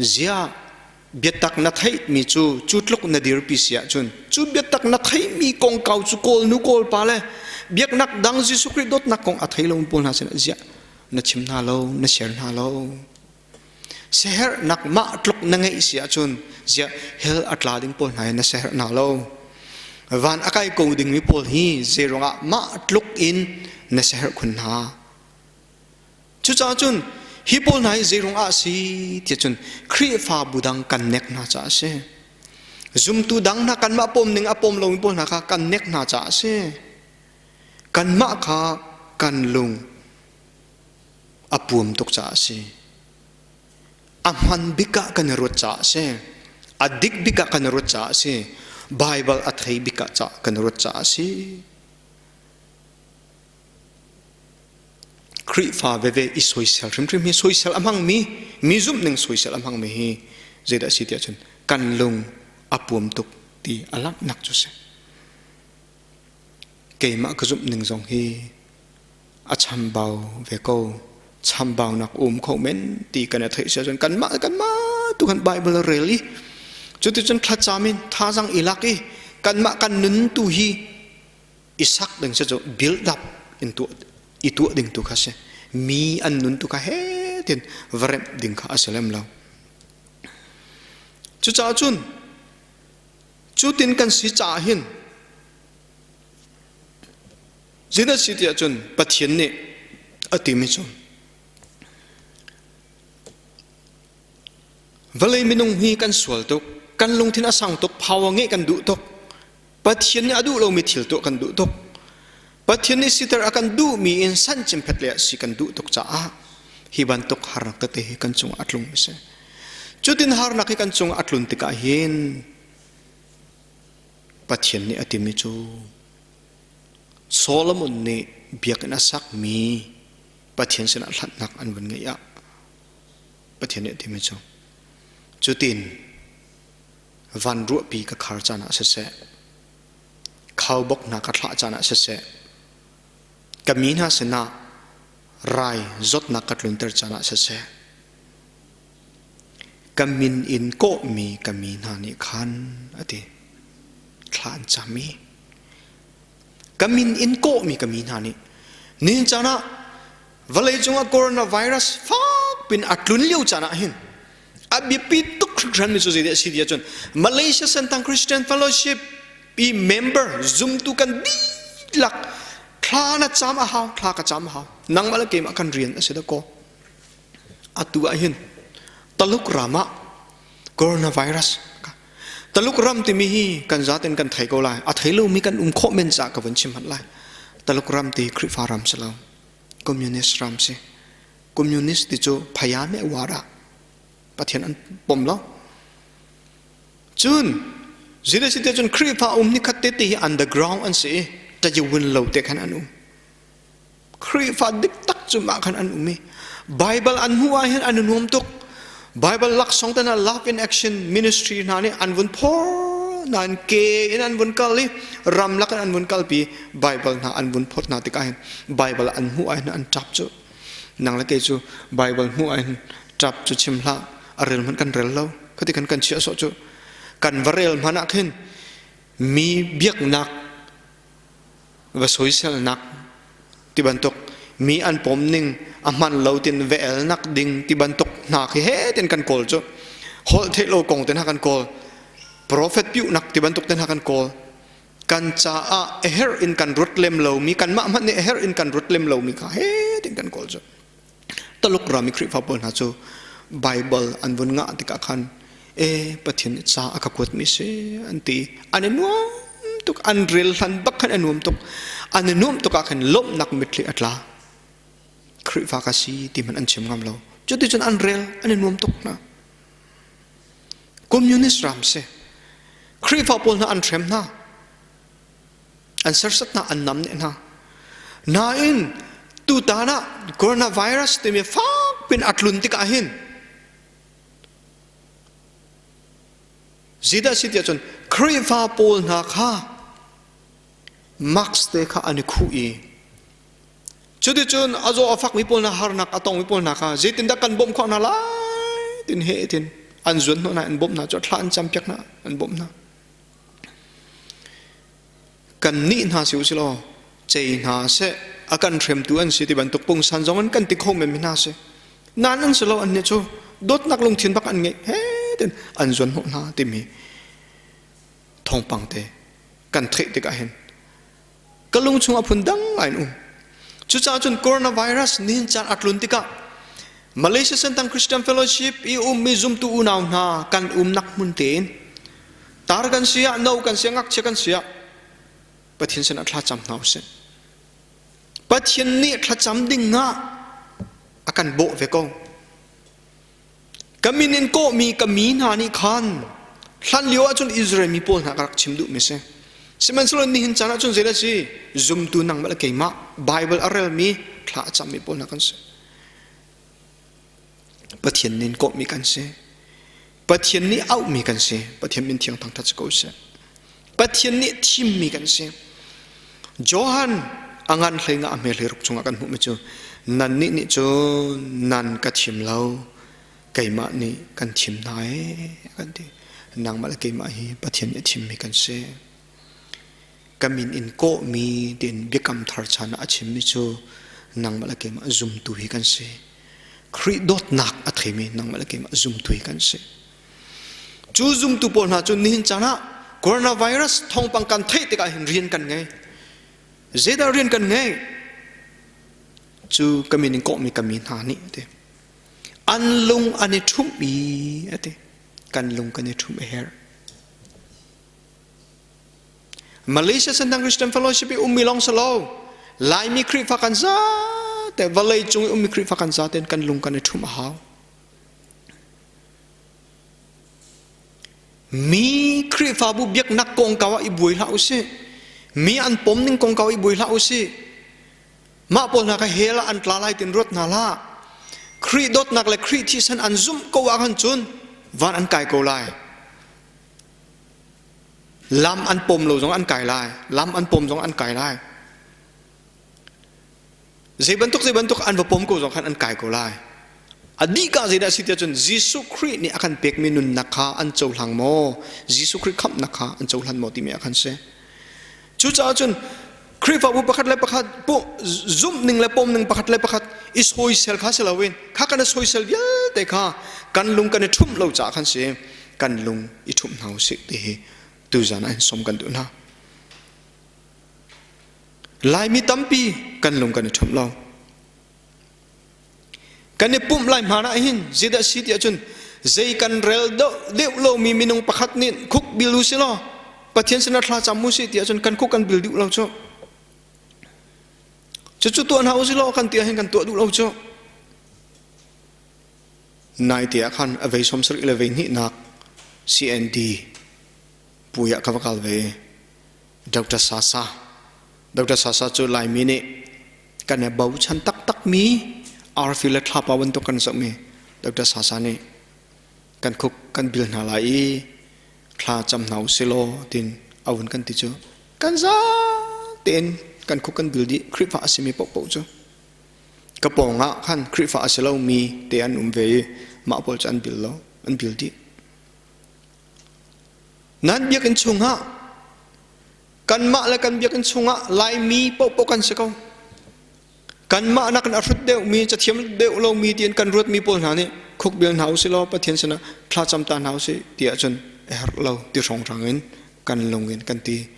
Ziah biatak na theihmi cu cu tluk na dirpi si ahcun cu biatak na theihmi kongkau cu Kawl nu Kawl pa le biaknak dang Jesuh Khrih dawtnak kong a thei lomi pawl hna sinah ziah na chim hna lo na share hna lo siaherhnak mah tluk na ngeih si ahcun ziah hell a tla ding pawl hna hi na siaherh hna lo van a kai ko dingmi pawl hi zeiruangah mah tluk in na siaherh khun hna Cucaah cun hi pawl hna hi zeiruang ah a si tiah cun Khrihfabu dang kan nek hna caah a si. Zumtu dang hna kanmah pawm ning a pawm lomi pawl hna kha kan nek hna caah a si. Kanmah kha kan lung a puam tuk caah a si. A hman bik ah kan i ruat caah a si. A dik bik ah kan i ruat caah a si. Baibal a thei bik ah caah kan i ruat caah a si. Khrihfa veve i soisel hrimhrim hi soisel a hmangmi mi zumhning soisel a hmangmi hi zeidah a si tiah cun kan lung a puam tuk ti a langhnak cu si. Keimah ka zumh ning zong hi a chambau ve ko. Chambaunak um kho men ti kan i theih si ahcun kanmah kanmah tu kan Bible rel i cuticun thlacam in thazang i lak i kanmah kan nun tu hi i sak ding si cu build up in tuah i tuah ding tu kha si. Mi an nun tu kha he tin va remh ding kha a si lem lo. Cucaah cun cutin kan si caah hin Zeidah si tiah cun Pathian nih a timi cu vawlei minung hi kan sual tuk, kan lungthin a sang tuk, power ngeih kan duh tuk. Pathian nih a duh lomi thil tuah kan duh tuk. Pathian nih siter a kan duhmi in san cimphet le si kan duh tuk caah hi bantuk harnak tete hi kan cungah a tlung a si. Cutin harnak hi kan cungah a tlun tikah hin Pathian nih a timi cu Solomon nih biakinn a sakmi Pathian sinah hlatnak an vun ngeih ah Pathian nih a timi cu cutin van ruahpi ka khar caan ah siseh khaubawk hna ka thlah caan ah siseh ka mi hna sinah rai zawtnak ka tlunter caan ah siseh Ka min in kawhmi ka mi hna nih khan a ti. Thla an cam i ka min in kawhmi ka mi hna nih nihin caan ah vawlei cungah coronavirus fak pin a tlun lio caan ah hin a biapi tuk hringhranmi cu zeidah a si ti ahcun Malaysia Sentang Christian Fellowship i member zumtu kan dihlak thla na cam a hau thla ka cam a hau nangmah le keimah kan rian a si dah kaw Atu ah hin Taluk ram ah coronavirus Taluk ram timi hi kan zaten kan thei ko lai. A thei lomi kan um khawh men caah ka vun chim hmanh lai. Taluk ram ti Khrihfa ram si lo. Communist ram si. Communist ti cu phaya me wara Pathian an pom lo. Cun zile si te cun Khrihfa um ni khat te te hi underground an si i tajawin lo te khan an um. Khrihfa dik tak cu mah khan an um i Bible an hmuh ah hin an i nuam tuk. Bible laksawng te hna Love in Action Ministry hna nih an vun phor nain ke in an vun kal i ramlak in an vun kalpi Bible hna an vun phawt hna tikah hin Bible an hmuh ah hin an ṭap cu. Nang le kei cu Bible hmuh ah hin ṭap cu chim hlah a rel hmanh kan rel lo. Khati kan kan chiah sawh cu. Kan va rel hmanh ah khin mi biaknak va soiselnak ti bantuk mi an pom ning a hman lo tin ve elnak ding ti bantuk hna khi he tin kan kawl cu holh theih lo kong te hna kan kawl prophet piuhnak ti bantuk te hna kan kawl kan caah a herh in kan ruat lem lomi kanmah hmanh nih a herh in kan ruat lem lomi kha he tin kan kawl cu Taluk ram i Khrihfa pawl hna cu Bible an vun ngah tikah khan e Pathian nih ca a ka kuatmi si an ti. An i nuam tuk, an rel hlan bak khan a nuam tuk. An i nuam tuk ah khan lawmhnak mitthli a tla. Khrihfa ka si ti hmanh an chim ngam lo. Cuticun an rel, an i nuam tuk hna. Communist ram si. Khrihfa pawl hna an hrem hna. An serhsat hna, an namneh hna. Nain tutan ah coronavirus timi fak pin a tlun tikah hin zeidah si tiah cun Khrihfa pawl hna kha mask te kha an i khuh i cuticun a zaw a fakmi pawl hna harnak a tongmi pawl hna kha zeitindah kan bawmh khawh hna lai tin he tin an zuan hnawh hna an bawmh hna cu thla an campiak hna an bawmh hna Kannih hna si usih law cei hna seh a kan hremtu an si ti bantuk pungsan zong in kan ti kho men hna si. Nan an si lo annih cu dawtnak lungthin bak an ngeih he tin an zuan hnawh hna timi thawngpang te kan theih tikah hin ka lung chung a phun dang ngai in um. Cucaah cun coronavirus nihin caan a tlun tikah Malaysia Sentang Christian Fellowship i ummi zumtu unau hna kan umnak hmun tein tar kan si ah no kan si ah ngakchia kan si ah Pathian sinah thlacam hna usih. Pathian nih thlacam ding ah a kan bawh ve ko. Ka min in kawhmi ka mi hna nih khan hlan lio ahcun Israel mi pawl hna ka rak chim duhmi si. Sihmanhsehlaw nihin caan ahcun zeidah si? Zumtu nangmah le keimah Bible a relmi thla a cammi pawl hna kan si. Pathian nih kawhmi kan si. Pathian nih auhmi kan si. Pathian min thiang thangthat si ko seh. Pathian nih thimmi kan si. Johan a ngan hlei nga a hme hlei ruk chungah kan hmuhmi cu nannih nih cun nan ka thim lo keimah nih kan thim hna ee kan ti. Nangmah le keimah hi Pathian nih a thimmi kan si. Ka min in kawhmi tiin biakam thar chan ah a chimmi cu nangmah le keimah zumtu hi kan si. Khrih dawtnak a theimi nangmah le keimah zumtu hi kan si. Cu zumtu pawl hna cu nihin caan ah coronavirus thawngpang kan theih tikah hin rian kan ngei. Zeidah rian kan ngei? Cu ka min in kawhmi ka mi hna nih ati. An lung an i ṭhumh i ati. Kan lung kan i ṭhumh a herh. Malaysia Sentang Christian Fellowship i ummi lawng si lo. Laimi Khrihfa kan zate, vawlei cung i ummi Khrihfa kan zate kan lung kan i ṭhumh a hau. Mi Khrihfabu biaknak kongkau ah i buai hlah usih. Mi an pom ning kongkau i buai hlah usih. Mah pawl hna kha hell ah an tla lai tin ruat hna hlah. Khrih dawtnak le Khrih thisen an zumh ko ah khan cun van an kai ko lai. Lam an pom lo zong an kai lai. Lam an pom zong an kai lai. Zei bantuk zei bantuk an va pom ko zong khan an kai ko lai. A dihka zeidah a si tiah cun Jesuh Khrih nih a kan pekmi nunnak kha an cohlang maw? Jesuh Khrih khamhnak kha an cohlan maw timi ah khan si. Cucaah cun Khrihfabu pakhat le pakhat zumh ning le pom ning pakhat le pakhat i soisel kha si loin kha kan i soisel vialte kha kan lung kan i ṭhumh lo caah khan si kan lung i ṭhumh hna usih ti hi tuzan ah hin som kan duh hna. Laimi tampi kan lung kan i ṭhumh lo. Kan i pumh lai hmaan ah hin zeidah si tiah cun zei kan rel deuh lomi minung pakhat nih khuk bil u si law Pathian sinah thla cam u si tiah cun kan khuk kan bil duh lo cu. Cucu tuah hna u si law kan ti ahhin kan tuah duh lo cu. Nai te ah khan a vei 70 le vei hnihnak CND puai ah ka va kal ve. Dr. Sasa Dr. Sasa cu Laimi nih kan i bochan taktakmi arfi le thlapa bantuk kan zohmi Dr. Sasa nih kan khuk kan bil hna lai i thla cam hna usih law tin a vun kan ti cu kan za tein kan khuk kan bil dih Khrihfa a simi paohpaoh cu ka pawng ah khan Khrihfa a si lomi te an um ve i mah pawl cu an bil lo an bil dih Nan biakinn chungah kanmah le kan biakinn chungah Laimi paohpaoh kan si ko. Kanmah nakin a hrut deuhmi, cathiam deuh lomi tiin kan ruatmi pawl hna nih khukbil hna usih law Pathian sinah thlacam ta hna usih ti ahcun a herh lo ti hrawnghrang in kan lung in kan ti.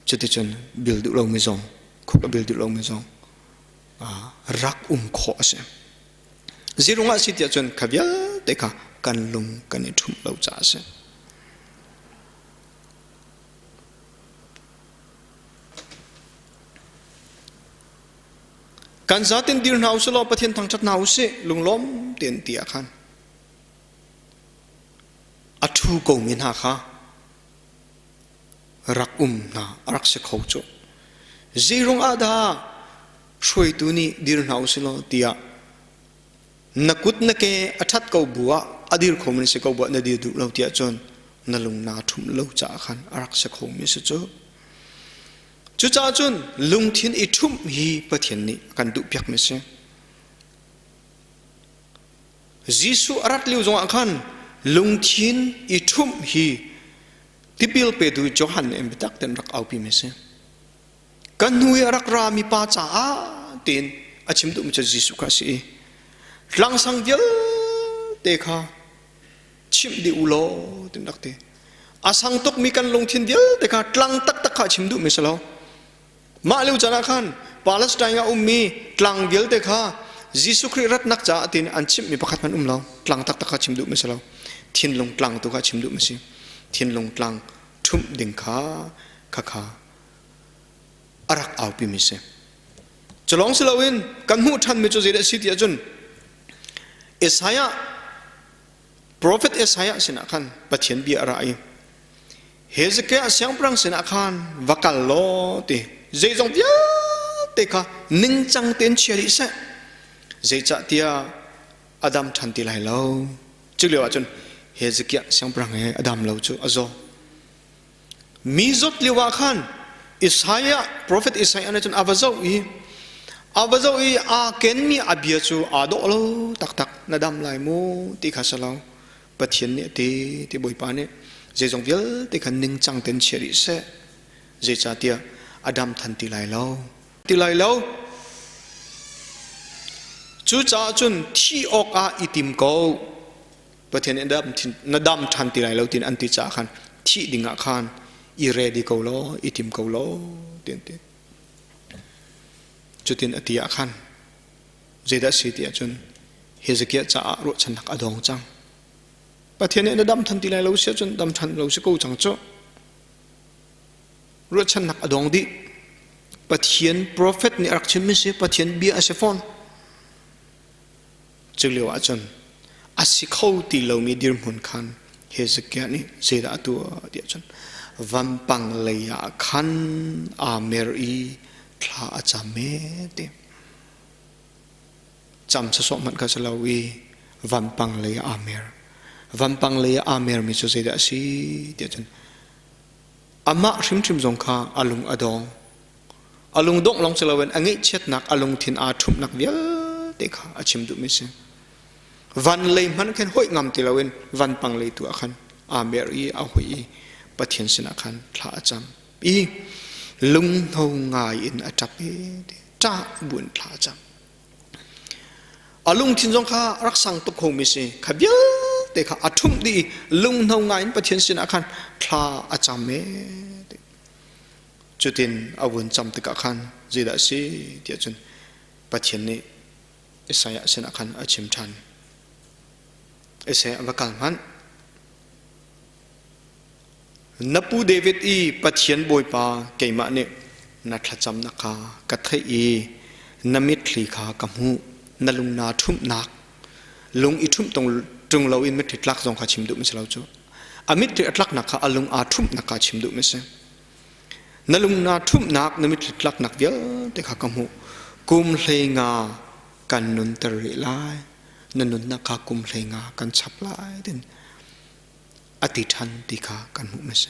Cuticun bil duh lomi zong, khuk a bil duh lomi zong rak um khawh a si. Zirung ah si tiah cun kha vialte kha kan lung kan i ṭhumh lo caah a si. Kan zatin dir hna usih law Pathian thangṭhat hna usih lunglawm tein ti ah khan a ṭhu komi hna kha rak um hna a rak si kho cu. Zeirung ah dah hruaitu nih dir hna usih law tiah na kut na ke a ṭhat ko bu ah a dir khomi na si ko bu ah na dir duh lo tiah cun na lung naa ṭhumh lo caah khan a rak si khomi si cu. Cucaah cun lungthin i ṭhumh hi Pathian nih a kan duhpiakmi a si. Jesuh a rat lio zongah khan lungthin i ṭhumh hi tipil petu Johan nih biatak tein rak aupimi a si. Kan hnu i a rak rami pa caah tiin a chim duhmi cu Jesuh kha a si i tlangsang vialte kha chimh dih u law tiin rak ti. A sang tukmi kan lungthin vialte kha tlang taktak kha a chim duhmi si lo. Mah lio caan ah khan Palestine ah ummi tlang vialte kha Jesuh Khrih ratnak caah tiin an chimhmi pakhat hmanh um lo. Tlang taktak kha chim duhmi si lo. Thinlung tlang tu kha chim duhmi si. Thinlung tlang ṭhumh ding kha khakha a rak aupimi si. Cu lawng si loin kan hmuh ṭhanmi cu zeidah a si ti ahcun Isaiah Prophet Isaiah sinah khan Pathian bia a ra i Hezekiah siangpahrang sinah khan va kal law ti zeizong vialte kha ningcang tein chia dih seh zeicahtiah a dam ṭhan ti lai lo cu lio ahcun Hezekiah siangpahrang he a dam lo cu a zaw Mi zawt lio ah khan. Isaiah, Prophet Isaiah nih cun a va zoh i a va zoh i aa kenmi a bia cu aa dawh lo taktak na dam lai mu ti kha si lo. Pathian nih a ti ti Bawipa nih zeizong vialte kha ningcang tein chia rih seh. Zeicahtiah a dam than ti lai lo. Ti lai lo. Cucaah cun thi awkah i tim ko. Pathian nih na dam ṭhan ti lai lo tiin an ti caah khan thih dingah khan i ready ko law i tim ko law tiin ti. Cutin a ti ah khan zeidah si ti ahcun Hezekiah caah ruahchannak a dong cang. Pathian nih na dam than ti lai lo si ahcun dam than lo si ko cang cu. Ruahchannak a dong dih. Pathian prophet nih a rak chimmi si Pathian bia a si fawn. Cu lio ahcun a si kho ti lomi dirhmun khan Hezekiah nih zeidah a tuah ti ahcun vampang lei ah khan aa mer i thla a cam e ti. Cam sawsawh hmanh kha si lo i vampang lei ah aa mer. Vampang lei ah aa mermi cu zeidah a si ti ahcun amah hrimhrim zong kha a lung a dong. A lungdongh lawng si loin a ngaihchiatnak, a lungthin aa ṭhumhnak vialte kha a chim duhmi a si. Van lei hmanh khin hoih ngam ti loin vanpang lei tu ah khan aa mer i a hoih i Pathian sinah khan thla a cam i lunghno ngai in a ṭap i ṭah buin thla a cam. A lungthin zong kha rak sang tuk khomi si. Kha vialte kha a ṭhumh dih i lunghno ngai in Pathian sinah khan thla a cam e. Cutin a vun cam tikah khan zeidah a si tiah cun Pathian nih Isaiah sinah khan a chim ṭhan. Isaiah va kal hmanh. Na pu David i Pathian Bawipa keimah nih na thlacamnak kha ka theih i na mitthli kha ka hmuh. Na lung naa ṭhumhnak lung i ṭhumh ṭung loin mitthli tlak zong kha chim duhmi si lo cu. A mitthli a tlaknak kha a lung aa ṭhumhnak kha chim duhmi si. Na lung naa ṭhumhnak, na mitthli tlaknak vialte kha ka hmuh. Kum 15 kan nunter rih lai. Na nunnak kha kum 15 kan chap lai tin a ti ṭhan ti kha kan hmuh mi si.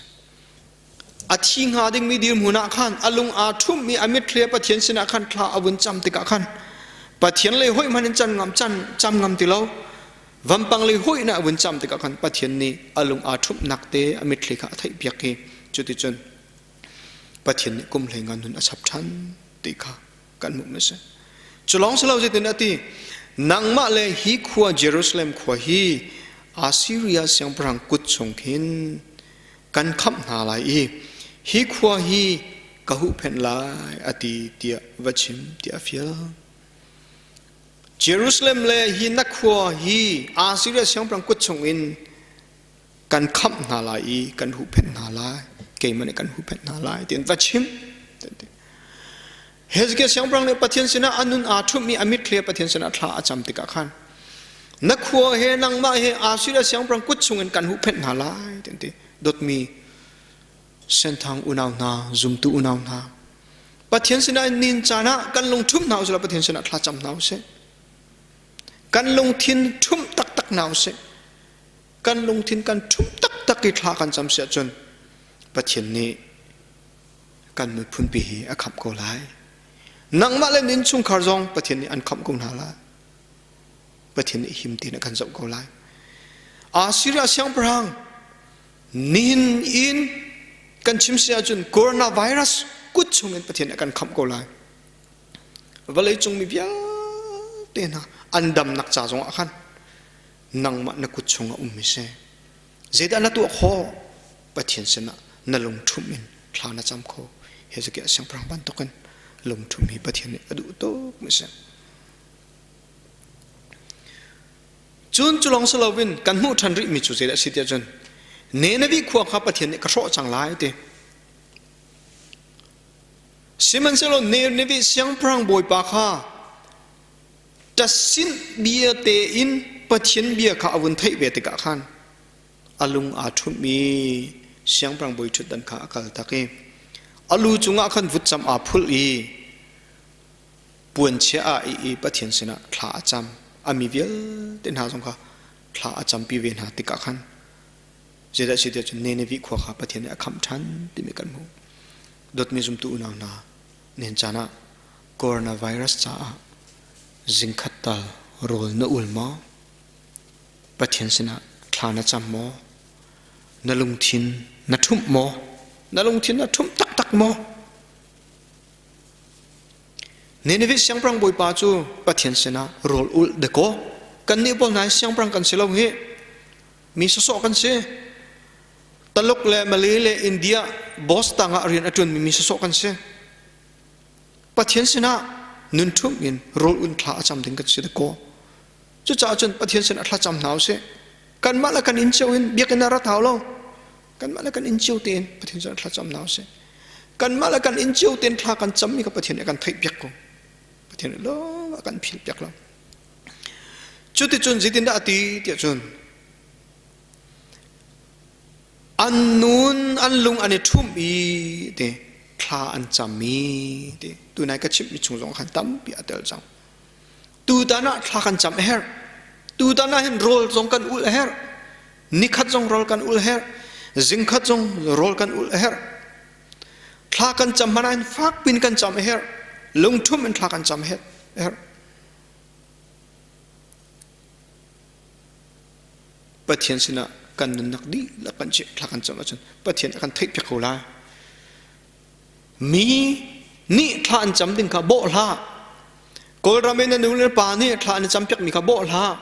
A thi hnga dingmi dirhmun ah khan a lung aa ṭhummi a mitthli a Pathian sinah khan thla a vun cam tikah khan Pathian lei hoih hmanh in can ngam can cam ngam ti lo. Vampang lei hoih na a vun cam tikah khan Pathian nih a lung aa ṭhumhnak te a mitthli kha a theihpiak i cuticun Pathian nih kum 15 nun a chap ṭhan ti kha kan hmuh mi a si. Cu lawng si lo zeitin a ti nangmah le hi khua Jerusalem khua hi Assyria siangpahrang kut chung khin kan khamh hna lai i hi khua hi ka huhphenh lai a ti tiah va chim tiah a fial. Jerusalem le hi na khua hi Assyria siangpahrang kut chungin kan khamh hna lai i kan huhphenh hna lai keimah nih kan huhphenh hna lai tiin va chim. Hezekiah siangpahrang nih Pathian sinah a nun aa ṭhumh i a mitthli Pathian sinah thla a cam tikah khan na khua he nangmah he Assyria siangpahrang kut chungin kan huhphenh hna lai tiin ti dawtmi senthang unau hna zumtu unau hna Pathian sinah nin caan ah kan lung ṭhumh hna usih Pathian sinah thla cam hna usih. Kan lungthin ṭhumh taktak hna usih. Kan lungthin kan ṭhumh taktak i thla kan cam si ahcun Pathian nih kan miphunpi hi a khamh ko lai. Nangmah le nin chungkhar zong Pathian nih an khamh ko hna lai. Pathian nih him tein a kan zoh ko lai. Assyria siangpahrang Nihin in kan chim si ahcun coronavirus kut chungin Pathian a kan khamh ko lai. Vawleicung mi vialte hna an damnak ca zongah khan nangmah na kut chungah ummi si. Zeidah na tuah khawh? Pathian sinah na lungṭhumh in thla na cam kho. Hezekiah siangpahrang bantukin lungṭhumh hi Pathian nih a duh tuk mi si. Cun cu lawng si loin kan hmuh ṭhan rihmi cu zeidah a si tiah cun Nineveh khua kha Pathian nih ka hrawh cang lai ti. Sihmanhsehlaw Nineveh siangpahrang bawipa kha ṭasinh bia tein Pathian bia kha a vun theih ve tikah khan a lung aa ṭhumh i siangpahrang bawi ṭhutdan kha a kaltak i a lu cungah khan vutcam aa phulh i puanchia ah i i Pathian sinah thla a cam. A mi vialte hna zong kha thla a campi ve hna tikah khan zeidah si tiah cun Nineveh khua kha Pathian nih a khamh ṭhan timi kan hmuh. Dawtmi zumtu unau hna, nihin caan ah coronavirus caah zingkhat tal rawl na ul maw? Pathian sinah thla na cam maw? Na lungthin na ṭhumh maw? Na lungthin na ṭhumh taktak maw? Nineveh siangpahrang bawipa cu Pathian sinah rawl ulh dakaw. Kannih pawl hna hi siangpahrang kan si lo hi. Mi sawsawh kan si. Taluk le Malay le India boss tangah rian a ṭuanmi mi sawsawh kan si. Pathian sinah nun ṭhumh in rawl un thla a cam ding kan si dakaw. Cucaah cun Pathian sinah thlacam hna usih. Kanmah le kan inn cio in biakinn ah rat hau lo. Kanmah le kan inn cio tein Pathian sinah thlacam hna usih. Kanmah le kan inn cio tein thla kan cammi kha Pathian nih a kan theihpiak ko. Pathian nih lo a kan philpiak lo. Cuticun zeitindah a ti tiah cun an nun an lung an i ṭhumh i ti thla an cam i ti tunai ka chimhmi chung zong khan tampi a tel cang. Tutan ah thla kan cam a herh. Tutan ah hin rawl zong kan ulh a herh. Nikhat zong rawl kan ulh a herh. Zingkhat zong rawl kan ulh a herh. Thla kan cam hmanh ah hin fak pin kan cam a herh. Lungṭhum in thla kan cam a herh. Pathian sinah kan nunnak dihlak kan chim thla kan cam ahcun Pathian a kan theihpiak ko lai. Mi nih thla an cam ding kha bawh hlah. Kawlram in na nu le pa nih thla an campiakmi kha bawh hlah.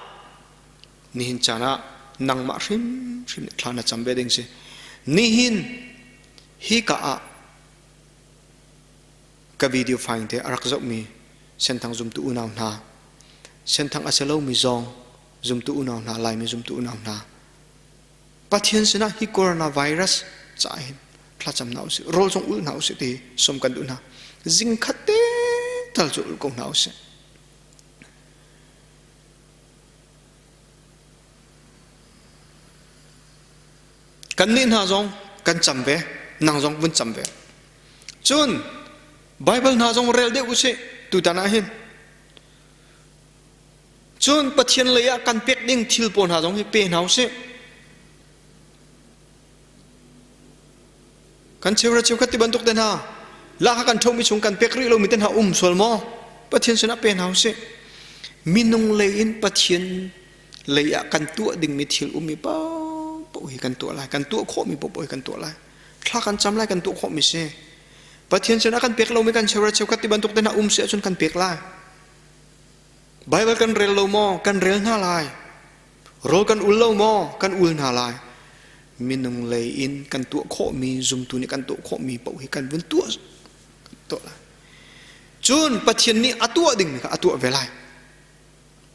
Nihin caan ah nangmah hrimhrim nih thla na cam ve ding si. Nihin hi ka ah ka video file te a rak zohmi Senthang zumtu unau hna, Senthang a si lomi zong zumtu unau hna, Laimi zumtu unau hna, Pathian sinah hi coronavirus caah hin thlacam hna usih, rawl zong ul hna usih ti sawm kan duh hna. Zingkhat te tal cu ul ko hna usih. Kannih hna zong kan cam ve, nang zong vun cam ve. Cun Bible hna zong rel deuh usih tutan ah hin. Cun Pathian lei ah kan pek ding thil pawl hna zong hi pe hna usih. Kan cheuhra cheukhat ti bantuk te hna lak kan ṭhomi chung kan pek rih lomi te hna um sual maw? Pathian sinah pe hna usih. Minung lei in Pathian lei ah kan tuah dingmi thil ummi paohpaoh hi kan tuah lai. Kan tuah khawhmi paohpaoh hi kan tuah lai. Thla kan cam lai kan tuah khawhmi si. Pathian sinah kan pek lomi kan cheuhra cheukhat ti bantuk te hna um si ahcun kan pek lai. Baibal kan rel lo maw? Kan rel hna lai. Rawl kan ul lo maw? Kan ul hna lai. Minung lei in kan tuah khawhmi, zumtu nih kan tuah khawhmi paoh hi kan vun tuah, tuah lai. Cun Pathian nih a tuah dingmi kha a tuah ve lai.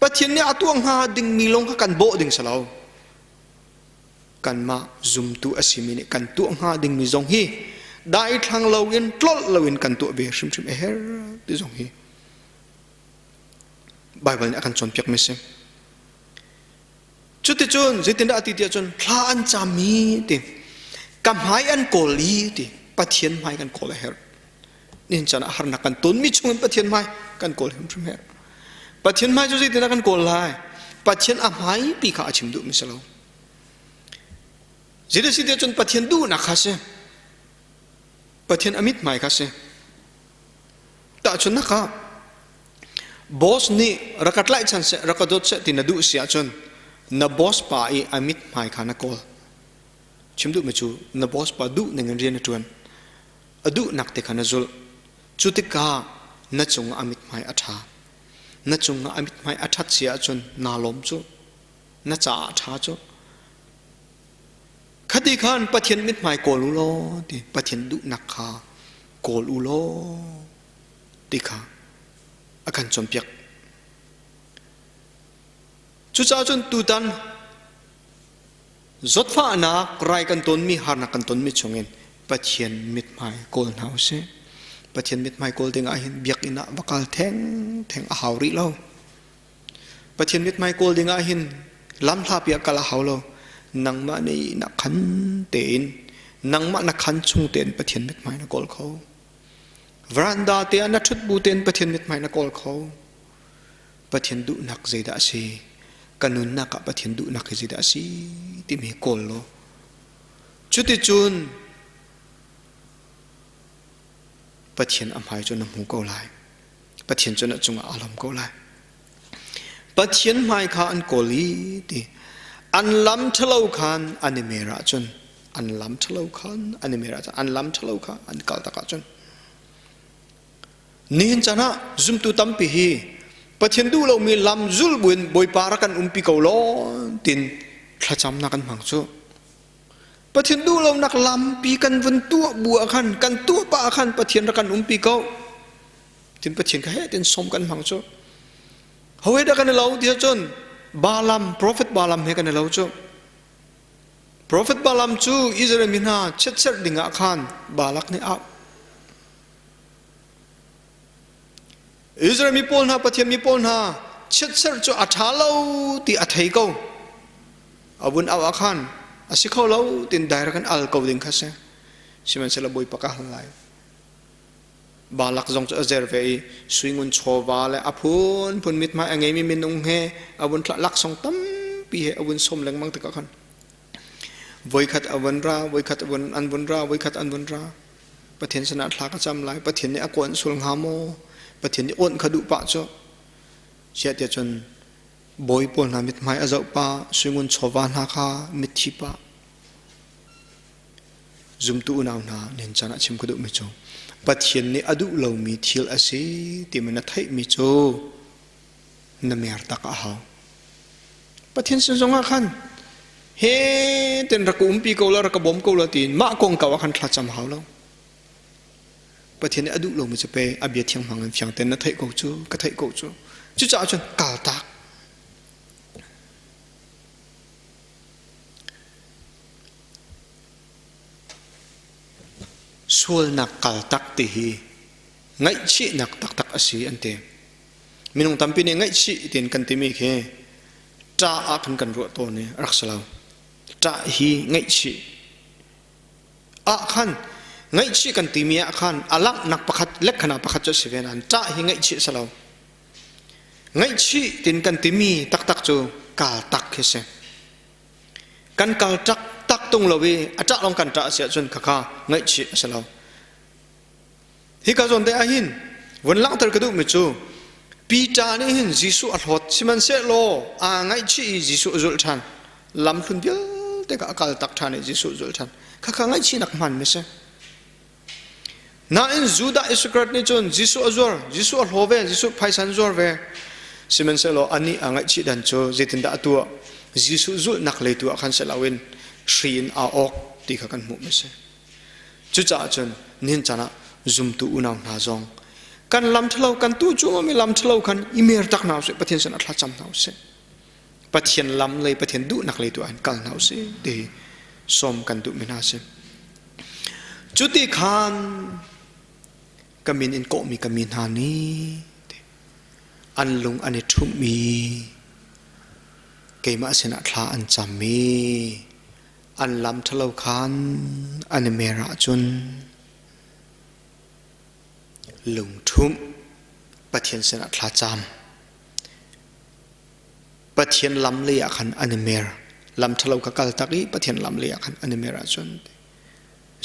Pathian nih a tuah hnga dingmi lawng kha kan bawh ding si lo. Kanmah zumtu a simi nih kan tuah hnga dingmi zong hi daithlang loin tlolh loin kan tuah ve hrimhrim a herh ti zong hi Baibal nih a kan cawnpiakmi a si. Cuticun zeitindah a ti tiah cun thla an cammi ti ka hmai an kawl i ti Pathian hmai kan kawl a herh. Nihin caan ah harnak kan tonmi chungin Pathian hmai kan kawl hrimhrim herh. Pathian hmai cu zeitindah kan kawl lai? Pathian a hmaipi kha a chim duhmi si lo. Zeidah si tiah cun Pathian duhnak kha si. Pathian a mithmai kha si. Tahchunhnak ah boss nih rak ka tlaihchan seh, rak ka dawt seh ti na duh si ahcun na boss pa i a mithmai kha na kawl. Chim duhmi cu na boss pa duh ning in rian na ṭuan. A duhnak te kha na zulh. Cu tikah na cungah a mithmai a ṭha. Na cungah a mithmai a ṭhat si ahcun naa lawm cu. Na caah a ṭha cu. Khati khan Pathian mithmai kawl u law ti Pathian duhnak kha kawl u law ti kha a kan cawnpiak. Cucaah cun tutan zawtfahnak rai kan tonmi harnak kan tonmi chungin Pathian mithmai kawl hna usih. Pathian mithmai kawl ding ah hin biakinn ah va kal theng theng a hau rih lo. Pathian mithmai kawl ding ah hin lamhlapi ah kal a hau lo. Nangmah nih na khan tein nangmah na khan chung tein Pathian mithmai na kawl kho. Veranda te ah na ṭhut bu tein Pathian mithmai na kawl kho. Pathian duhnak zeidah a si? Ka nunnak ah Pathian duhnak hi zeidah a si timi hi kawl law. Cuticun Pathian a hmai cu na hmu ko lai. Pathian cu na cungah aa lawm ko lai. Pathian hmai kha an kawl i ti an lam ṭhalo khan an i mer ahcun an lam ṭhalo khan an i mer ahcun an lam ṭhalo kha an kal tak ahcun nihin caan ah zumtu tampi hi Pathian duh lomi lam zul buin Bawipa rak kan umpi ko law tin thlacamnak kan hmang cu. Pathian duh lonak lampi kan vun tuah bu ah khan kan tuah pah ah khan Pathian rak kan umpi ko. Tin Pathian kha he tin som kan hmang cu. Hawi dah kan i lo ti ahcun Balaam, prophet Balaam he kan i lo cu. Prophet Balaam cu Israel mi hna chiatserh ding ah khan Balak nih au. Israel mi pawl hna Pathian mi pawl hna chiatserh cu a ṭha lo ti a thei ko. A vun au ah khan a si kho lo tin direct in al ko ding kha si. Sihmanhsehlaw Bawipa ka hal lai. Balak zong cu a zer ve i suingun chawva le a phunphun mithmai a ngeimi minung he a vun thlah laksawng tampi he a vun sawm lengmang tikah khan voikhat a vun ra, voikhat a vun an vun ra, voikhat an vun ra. Pathian sinah thla ka cam lai. Pathian nih a kawn sul hnga maw? Pathian nih awnh kha duh pah cu. Siah tiah cun bawi pawl hna mithmai a zoh pah, suingun chawva hna kha mitthi pah. Zumtu unau hna nin caan ah chim ka duhmi cu Pathian nih a duh lomi thil a si timi na theihmi cu na mer tak a hau. Pathian sin zongah khan he ten rak ka umpi ko la rak ka bawm ko la tiin mah kong kau ah khan thlacam hau lo. Pathian nih a duh lomi cu pe a bia thiang hmang in fiang ten na theih ko cu ka theih ko cu. Cucaah cun kal tak. Sualnak kal tak ti hi ngaihchihnak taktak a si an ti. Minung tampi nih ngaihchih tiin kan timi khi ṭah ah khan kan ruah tawn i rak si lo. Ṭah hi ngaihchih ah khan ngaihchih kan timi ah khan a langhnak pakhat lekhana pakhat cu a si ve nain ṭah hi ngaihchih a si lo. Ngaihchih tiin kan timi taktak cu kal tak khi si. Kan kal tak tak tung lo i a ṭah lawng kan ṭah a si ahcun khakha ngaihchih a si lo. Hika zawn te ahhin vun langhter ka duhmi cu Peter nih hin Jesuh a hlawt sihmanhsehlaw aa ngaihchih i Jesuh a zulh ṭhan. Lamhlun vialte kha a kal tak ṭhan i Jesuh a zulh ṭhan. Khakha ngaihchihnak hmanmi si. Nain Judah Iskariot nih cun Jesuh a zuar, Jesuh a hlaw ve, Jesuh phaisa an zuar ve. Sihmanhsehlaw anih aa ngaihchih dan cu zeitindah a tuah? Jesuh zulhnak lei tu ah khan si loin hri in aa awk ti kha kan hmuhmi si. Cucaah cun nihin caan ah zumtu unau hna zong kan lam ṭhalo kan tu cuahmahmi lam ṭhalo khan i mer tak hna usih Pathian sinah thlacam hna usih. Pathian lam lei Pathian duhnak lei tu ah hin kal hna usih ti sawm kan duhmi hna a si. Cuti khan ka min in kawhmi ka mi hna nih an lung an i ṭhumh i keimah sinah thla an cam i an lam ṭhalo khan an i mer ahcun lungṭhumh Pathian sinah thlacam Pathian lam lei ah khan an i mer lam ṭhalo kha kal tak i Pathian lam lei ah khan an i mer ahcun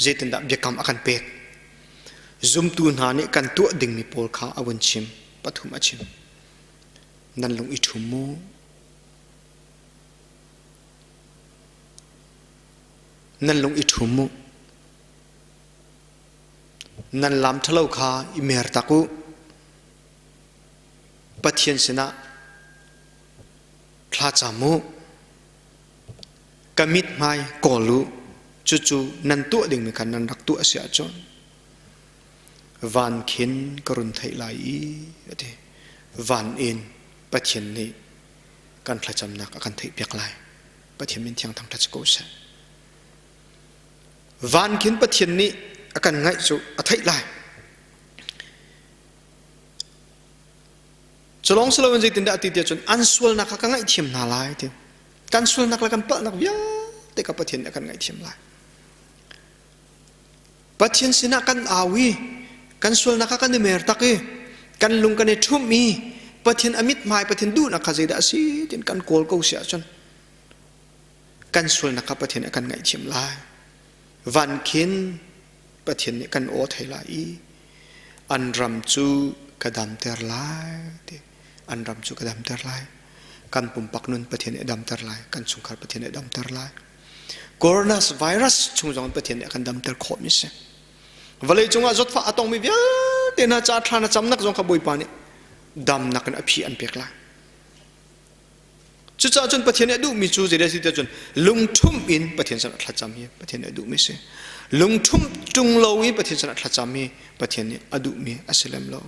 zeitindah biakam a kan pek zumtu hna nih kan tuah dingmi pawl kha a vun chim pathum a chim nan lung i ṭhum mu Nan lung i ṭhum u. Nan lam ṭhalo kha i mer tak u. Pathian sinah thla cam u. Ka mithmai kawl u. Cucu nan tuah dingmi kha nan rak tuah a si ahcun van khin ka run theih lai i a ti. Van in Pathian nih kan thlacamnak a kan theihpiak lai. Pathian min thiang thangṭhat si ko seh. Van khin Pathian nih a kan ngaih cu a theih lai. Culong si loin zeitindah a ti tiah cun an sualnak kha ka ngaihthiam hna lai ti. Kan sualnak le kan palhnak vialte kha Pathian nih a kan ngaihthiam lai. Pathian sinah kan au i kan sualnak kha kan i mer tak i kan lung kan i ṭhumh i Pathian a mithmai Pathian duhnak kha zeidah a si tiin kan kawl ko si ahcun kan sualnak kha Pathian nih a kan ngaihthiam lai. Van khin Pathian nih kan aw thei lai i. An ram cu ka damter lai ti. An ram cu ka damter lai. Kan pumpak nun Pathian nih a damter lai. Kan chungkhar Pathian nih a damter lai. Coronavirus chung zong Pathian nih a kan damter khawhmi si. Vawlei cungah zawtfah a tongmi vialte hna ca thla na camnak zong kha Bawipa nih damnak in a phi an pek lai. Cucaah cun Pathian nih a duhmi cu zeidah a si tiah cun lungṭhumh in Pathian sinah thlacam hi Pathian nih a duhmi a si. Lungṭhumh ṭung lo i Pathian sinah thlacam hi Pathian nih a duhmi a si lem lo.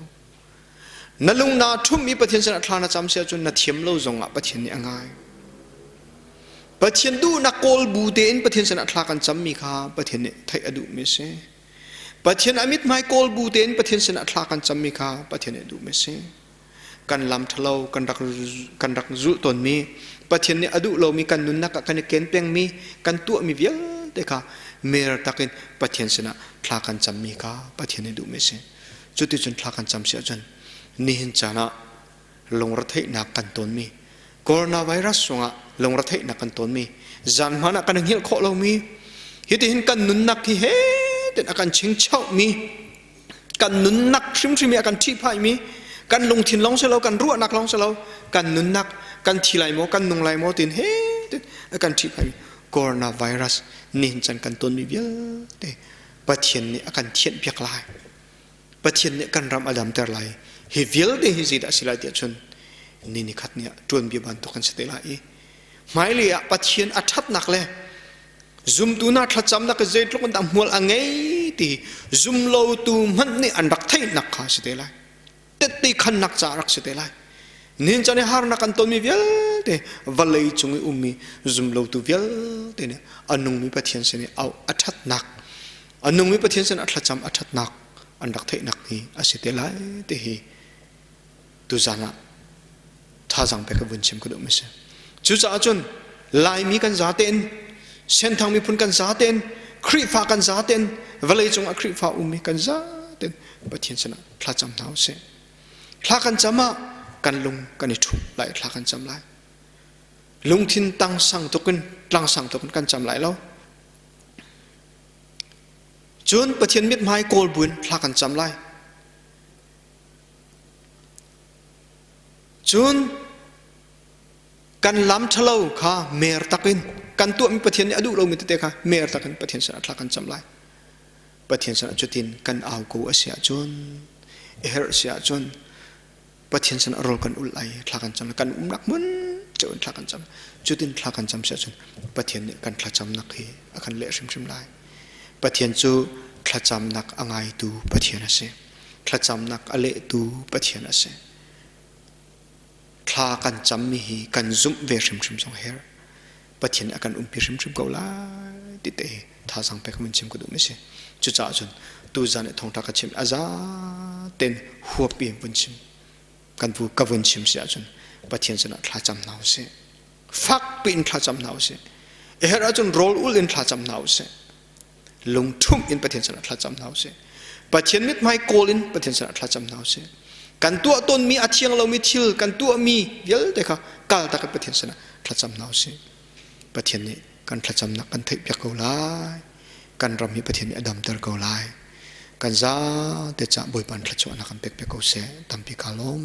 Na lung naa ṭhumh i Pathian sinah thla na cam si ahcun na thiam lo zongah Pathian nih a ngai. Pathian duhnak kawl bu tein Pathian sinah thla kan cammi kha Pathian nih theih a duhmi a si. Pathian a mithmai kawl bu tein Pathian sinah thla kan cammi kha Pathian nih a duhmi a si. Kan lam ṭhalo kan rak kan rak zulh tawnmi Pathian nih a duh lomi kan nunnak ah kan i ken pengmi kan tuahmi vialte kha mer takin Pathian sinah thla kan cammi kha Pathian nih duhmi a si. Cuticun thla kan cam si ahcun nihin caan ah lungretheihnak kan tawnmi coronavirus chungah lungretheihnak kan tawnmi zan hmanh ah kan i hngilh khawh lomi hitihin kan nunnak hi he ten a kan chingchauhmi kan nunnak hrimhrim hi a kan ṭhihphaihmi kan lungthin lawng si lo kan ruahnak lawng si lo kan nunnak kan thi lai maw kan nung lai maw tin he a kan ṭhihphaihmi coronavirus nihin chan kan tonmi vialte Pathian nih a kan thianhpiak lai Pathian nih kan ram a damter lai hi vialte hi zeidah a si lai tiah cun ni ni khat ni ah ṭuanbia bantuk kan si te lai i hmailei ah Pathian a ṭhatnak le Zumtu hna thlacamnak hi zeitluk in dah hmual a ngei ti zumlotu hmanh nih an rak theihnak kha si te lai. Tette khannak ca rak si te lai. Nihin caan i harnak kan tonmi vialte vawlei cung i ummi zumlotu vialte nih a nungmi Pathian sin i au a ṭhatnak a nungmi Pathian sin a thlacam a ṭhatnak an rak theihnak hi a si te lai ti hi tuzan ah thazaang pek ka vun chim ka duhmi si. Cucaah cun Laimi kan zatein, Senthang miphun kan zatein, Khrihfa kan zatein, vawleicung ah Khrihfa ummi kan zatein Pathian sinah thlacam hna usih. Thla kan cam ah kan lung kan i ṭhum lai, thla kan cam lai. Lungthin tang sang tukin, tlang sang tukin kan cam lai lo. Cun Pathian mithmai kawl buin thla kan cam lai. Cun kan lam ṭhalo kha mer takin kan tuahmi Pathian nih a duh lomi tete kha mer takin Pathian sinah thla kan cam lai. Pathian sinah cutin kan au ko a si ahcun a herh si ahcun Pathian sinah rawl kan ulh lai thla kan cam lai kan umnak hmun cio in thla kan cam cutin thla kan cam si ahcun Pathian nih kan thlacamnak hi a kan leh hrimhrim lai. Pathian cu thlacamnak a ngaitu Pathian a si. Thlacamnak a lehtu Pathian a si. Thla kan cammi hi kan zumh ve hrimhrim zong herh. Pathian a kan umpi hrimhrim ko lai ti te hi thazaang pek mun chim ka duhmi si. Cucaah cun tuzan i thawngṭha ka chim a za ten huap in vun chim kan vu ka vun chim si ahcun Pathian sinah thla cam hna usih. Fak piin thla cam hna usih. A herh ahcun rawl ul in thla cam hna usih. Lungṭhumh in Pathian sinah thlacam hna usih. Pathian mithmai kawl in Pathian sinah thlacam hna usih. Kan tuah tawnmi a thiang lomi thil kan tuahmi vialte kha kaltak in Pathian sinah thlacam hna usih. Pathian nih kan thlacamnak kan theihpiak ko lai. Kan ram hi Pathian nih a damter ko lai. Kan zate cah Bawipa thluachuahnak kan pekpiak ko seh. Tampi kaa lawm.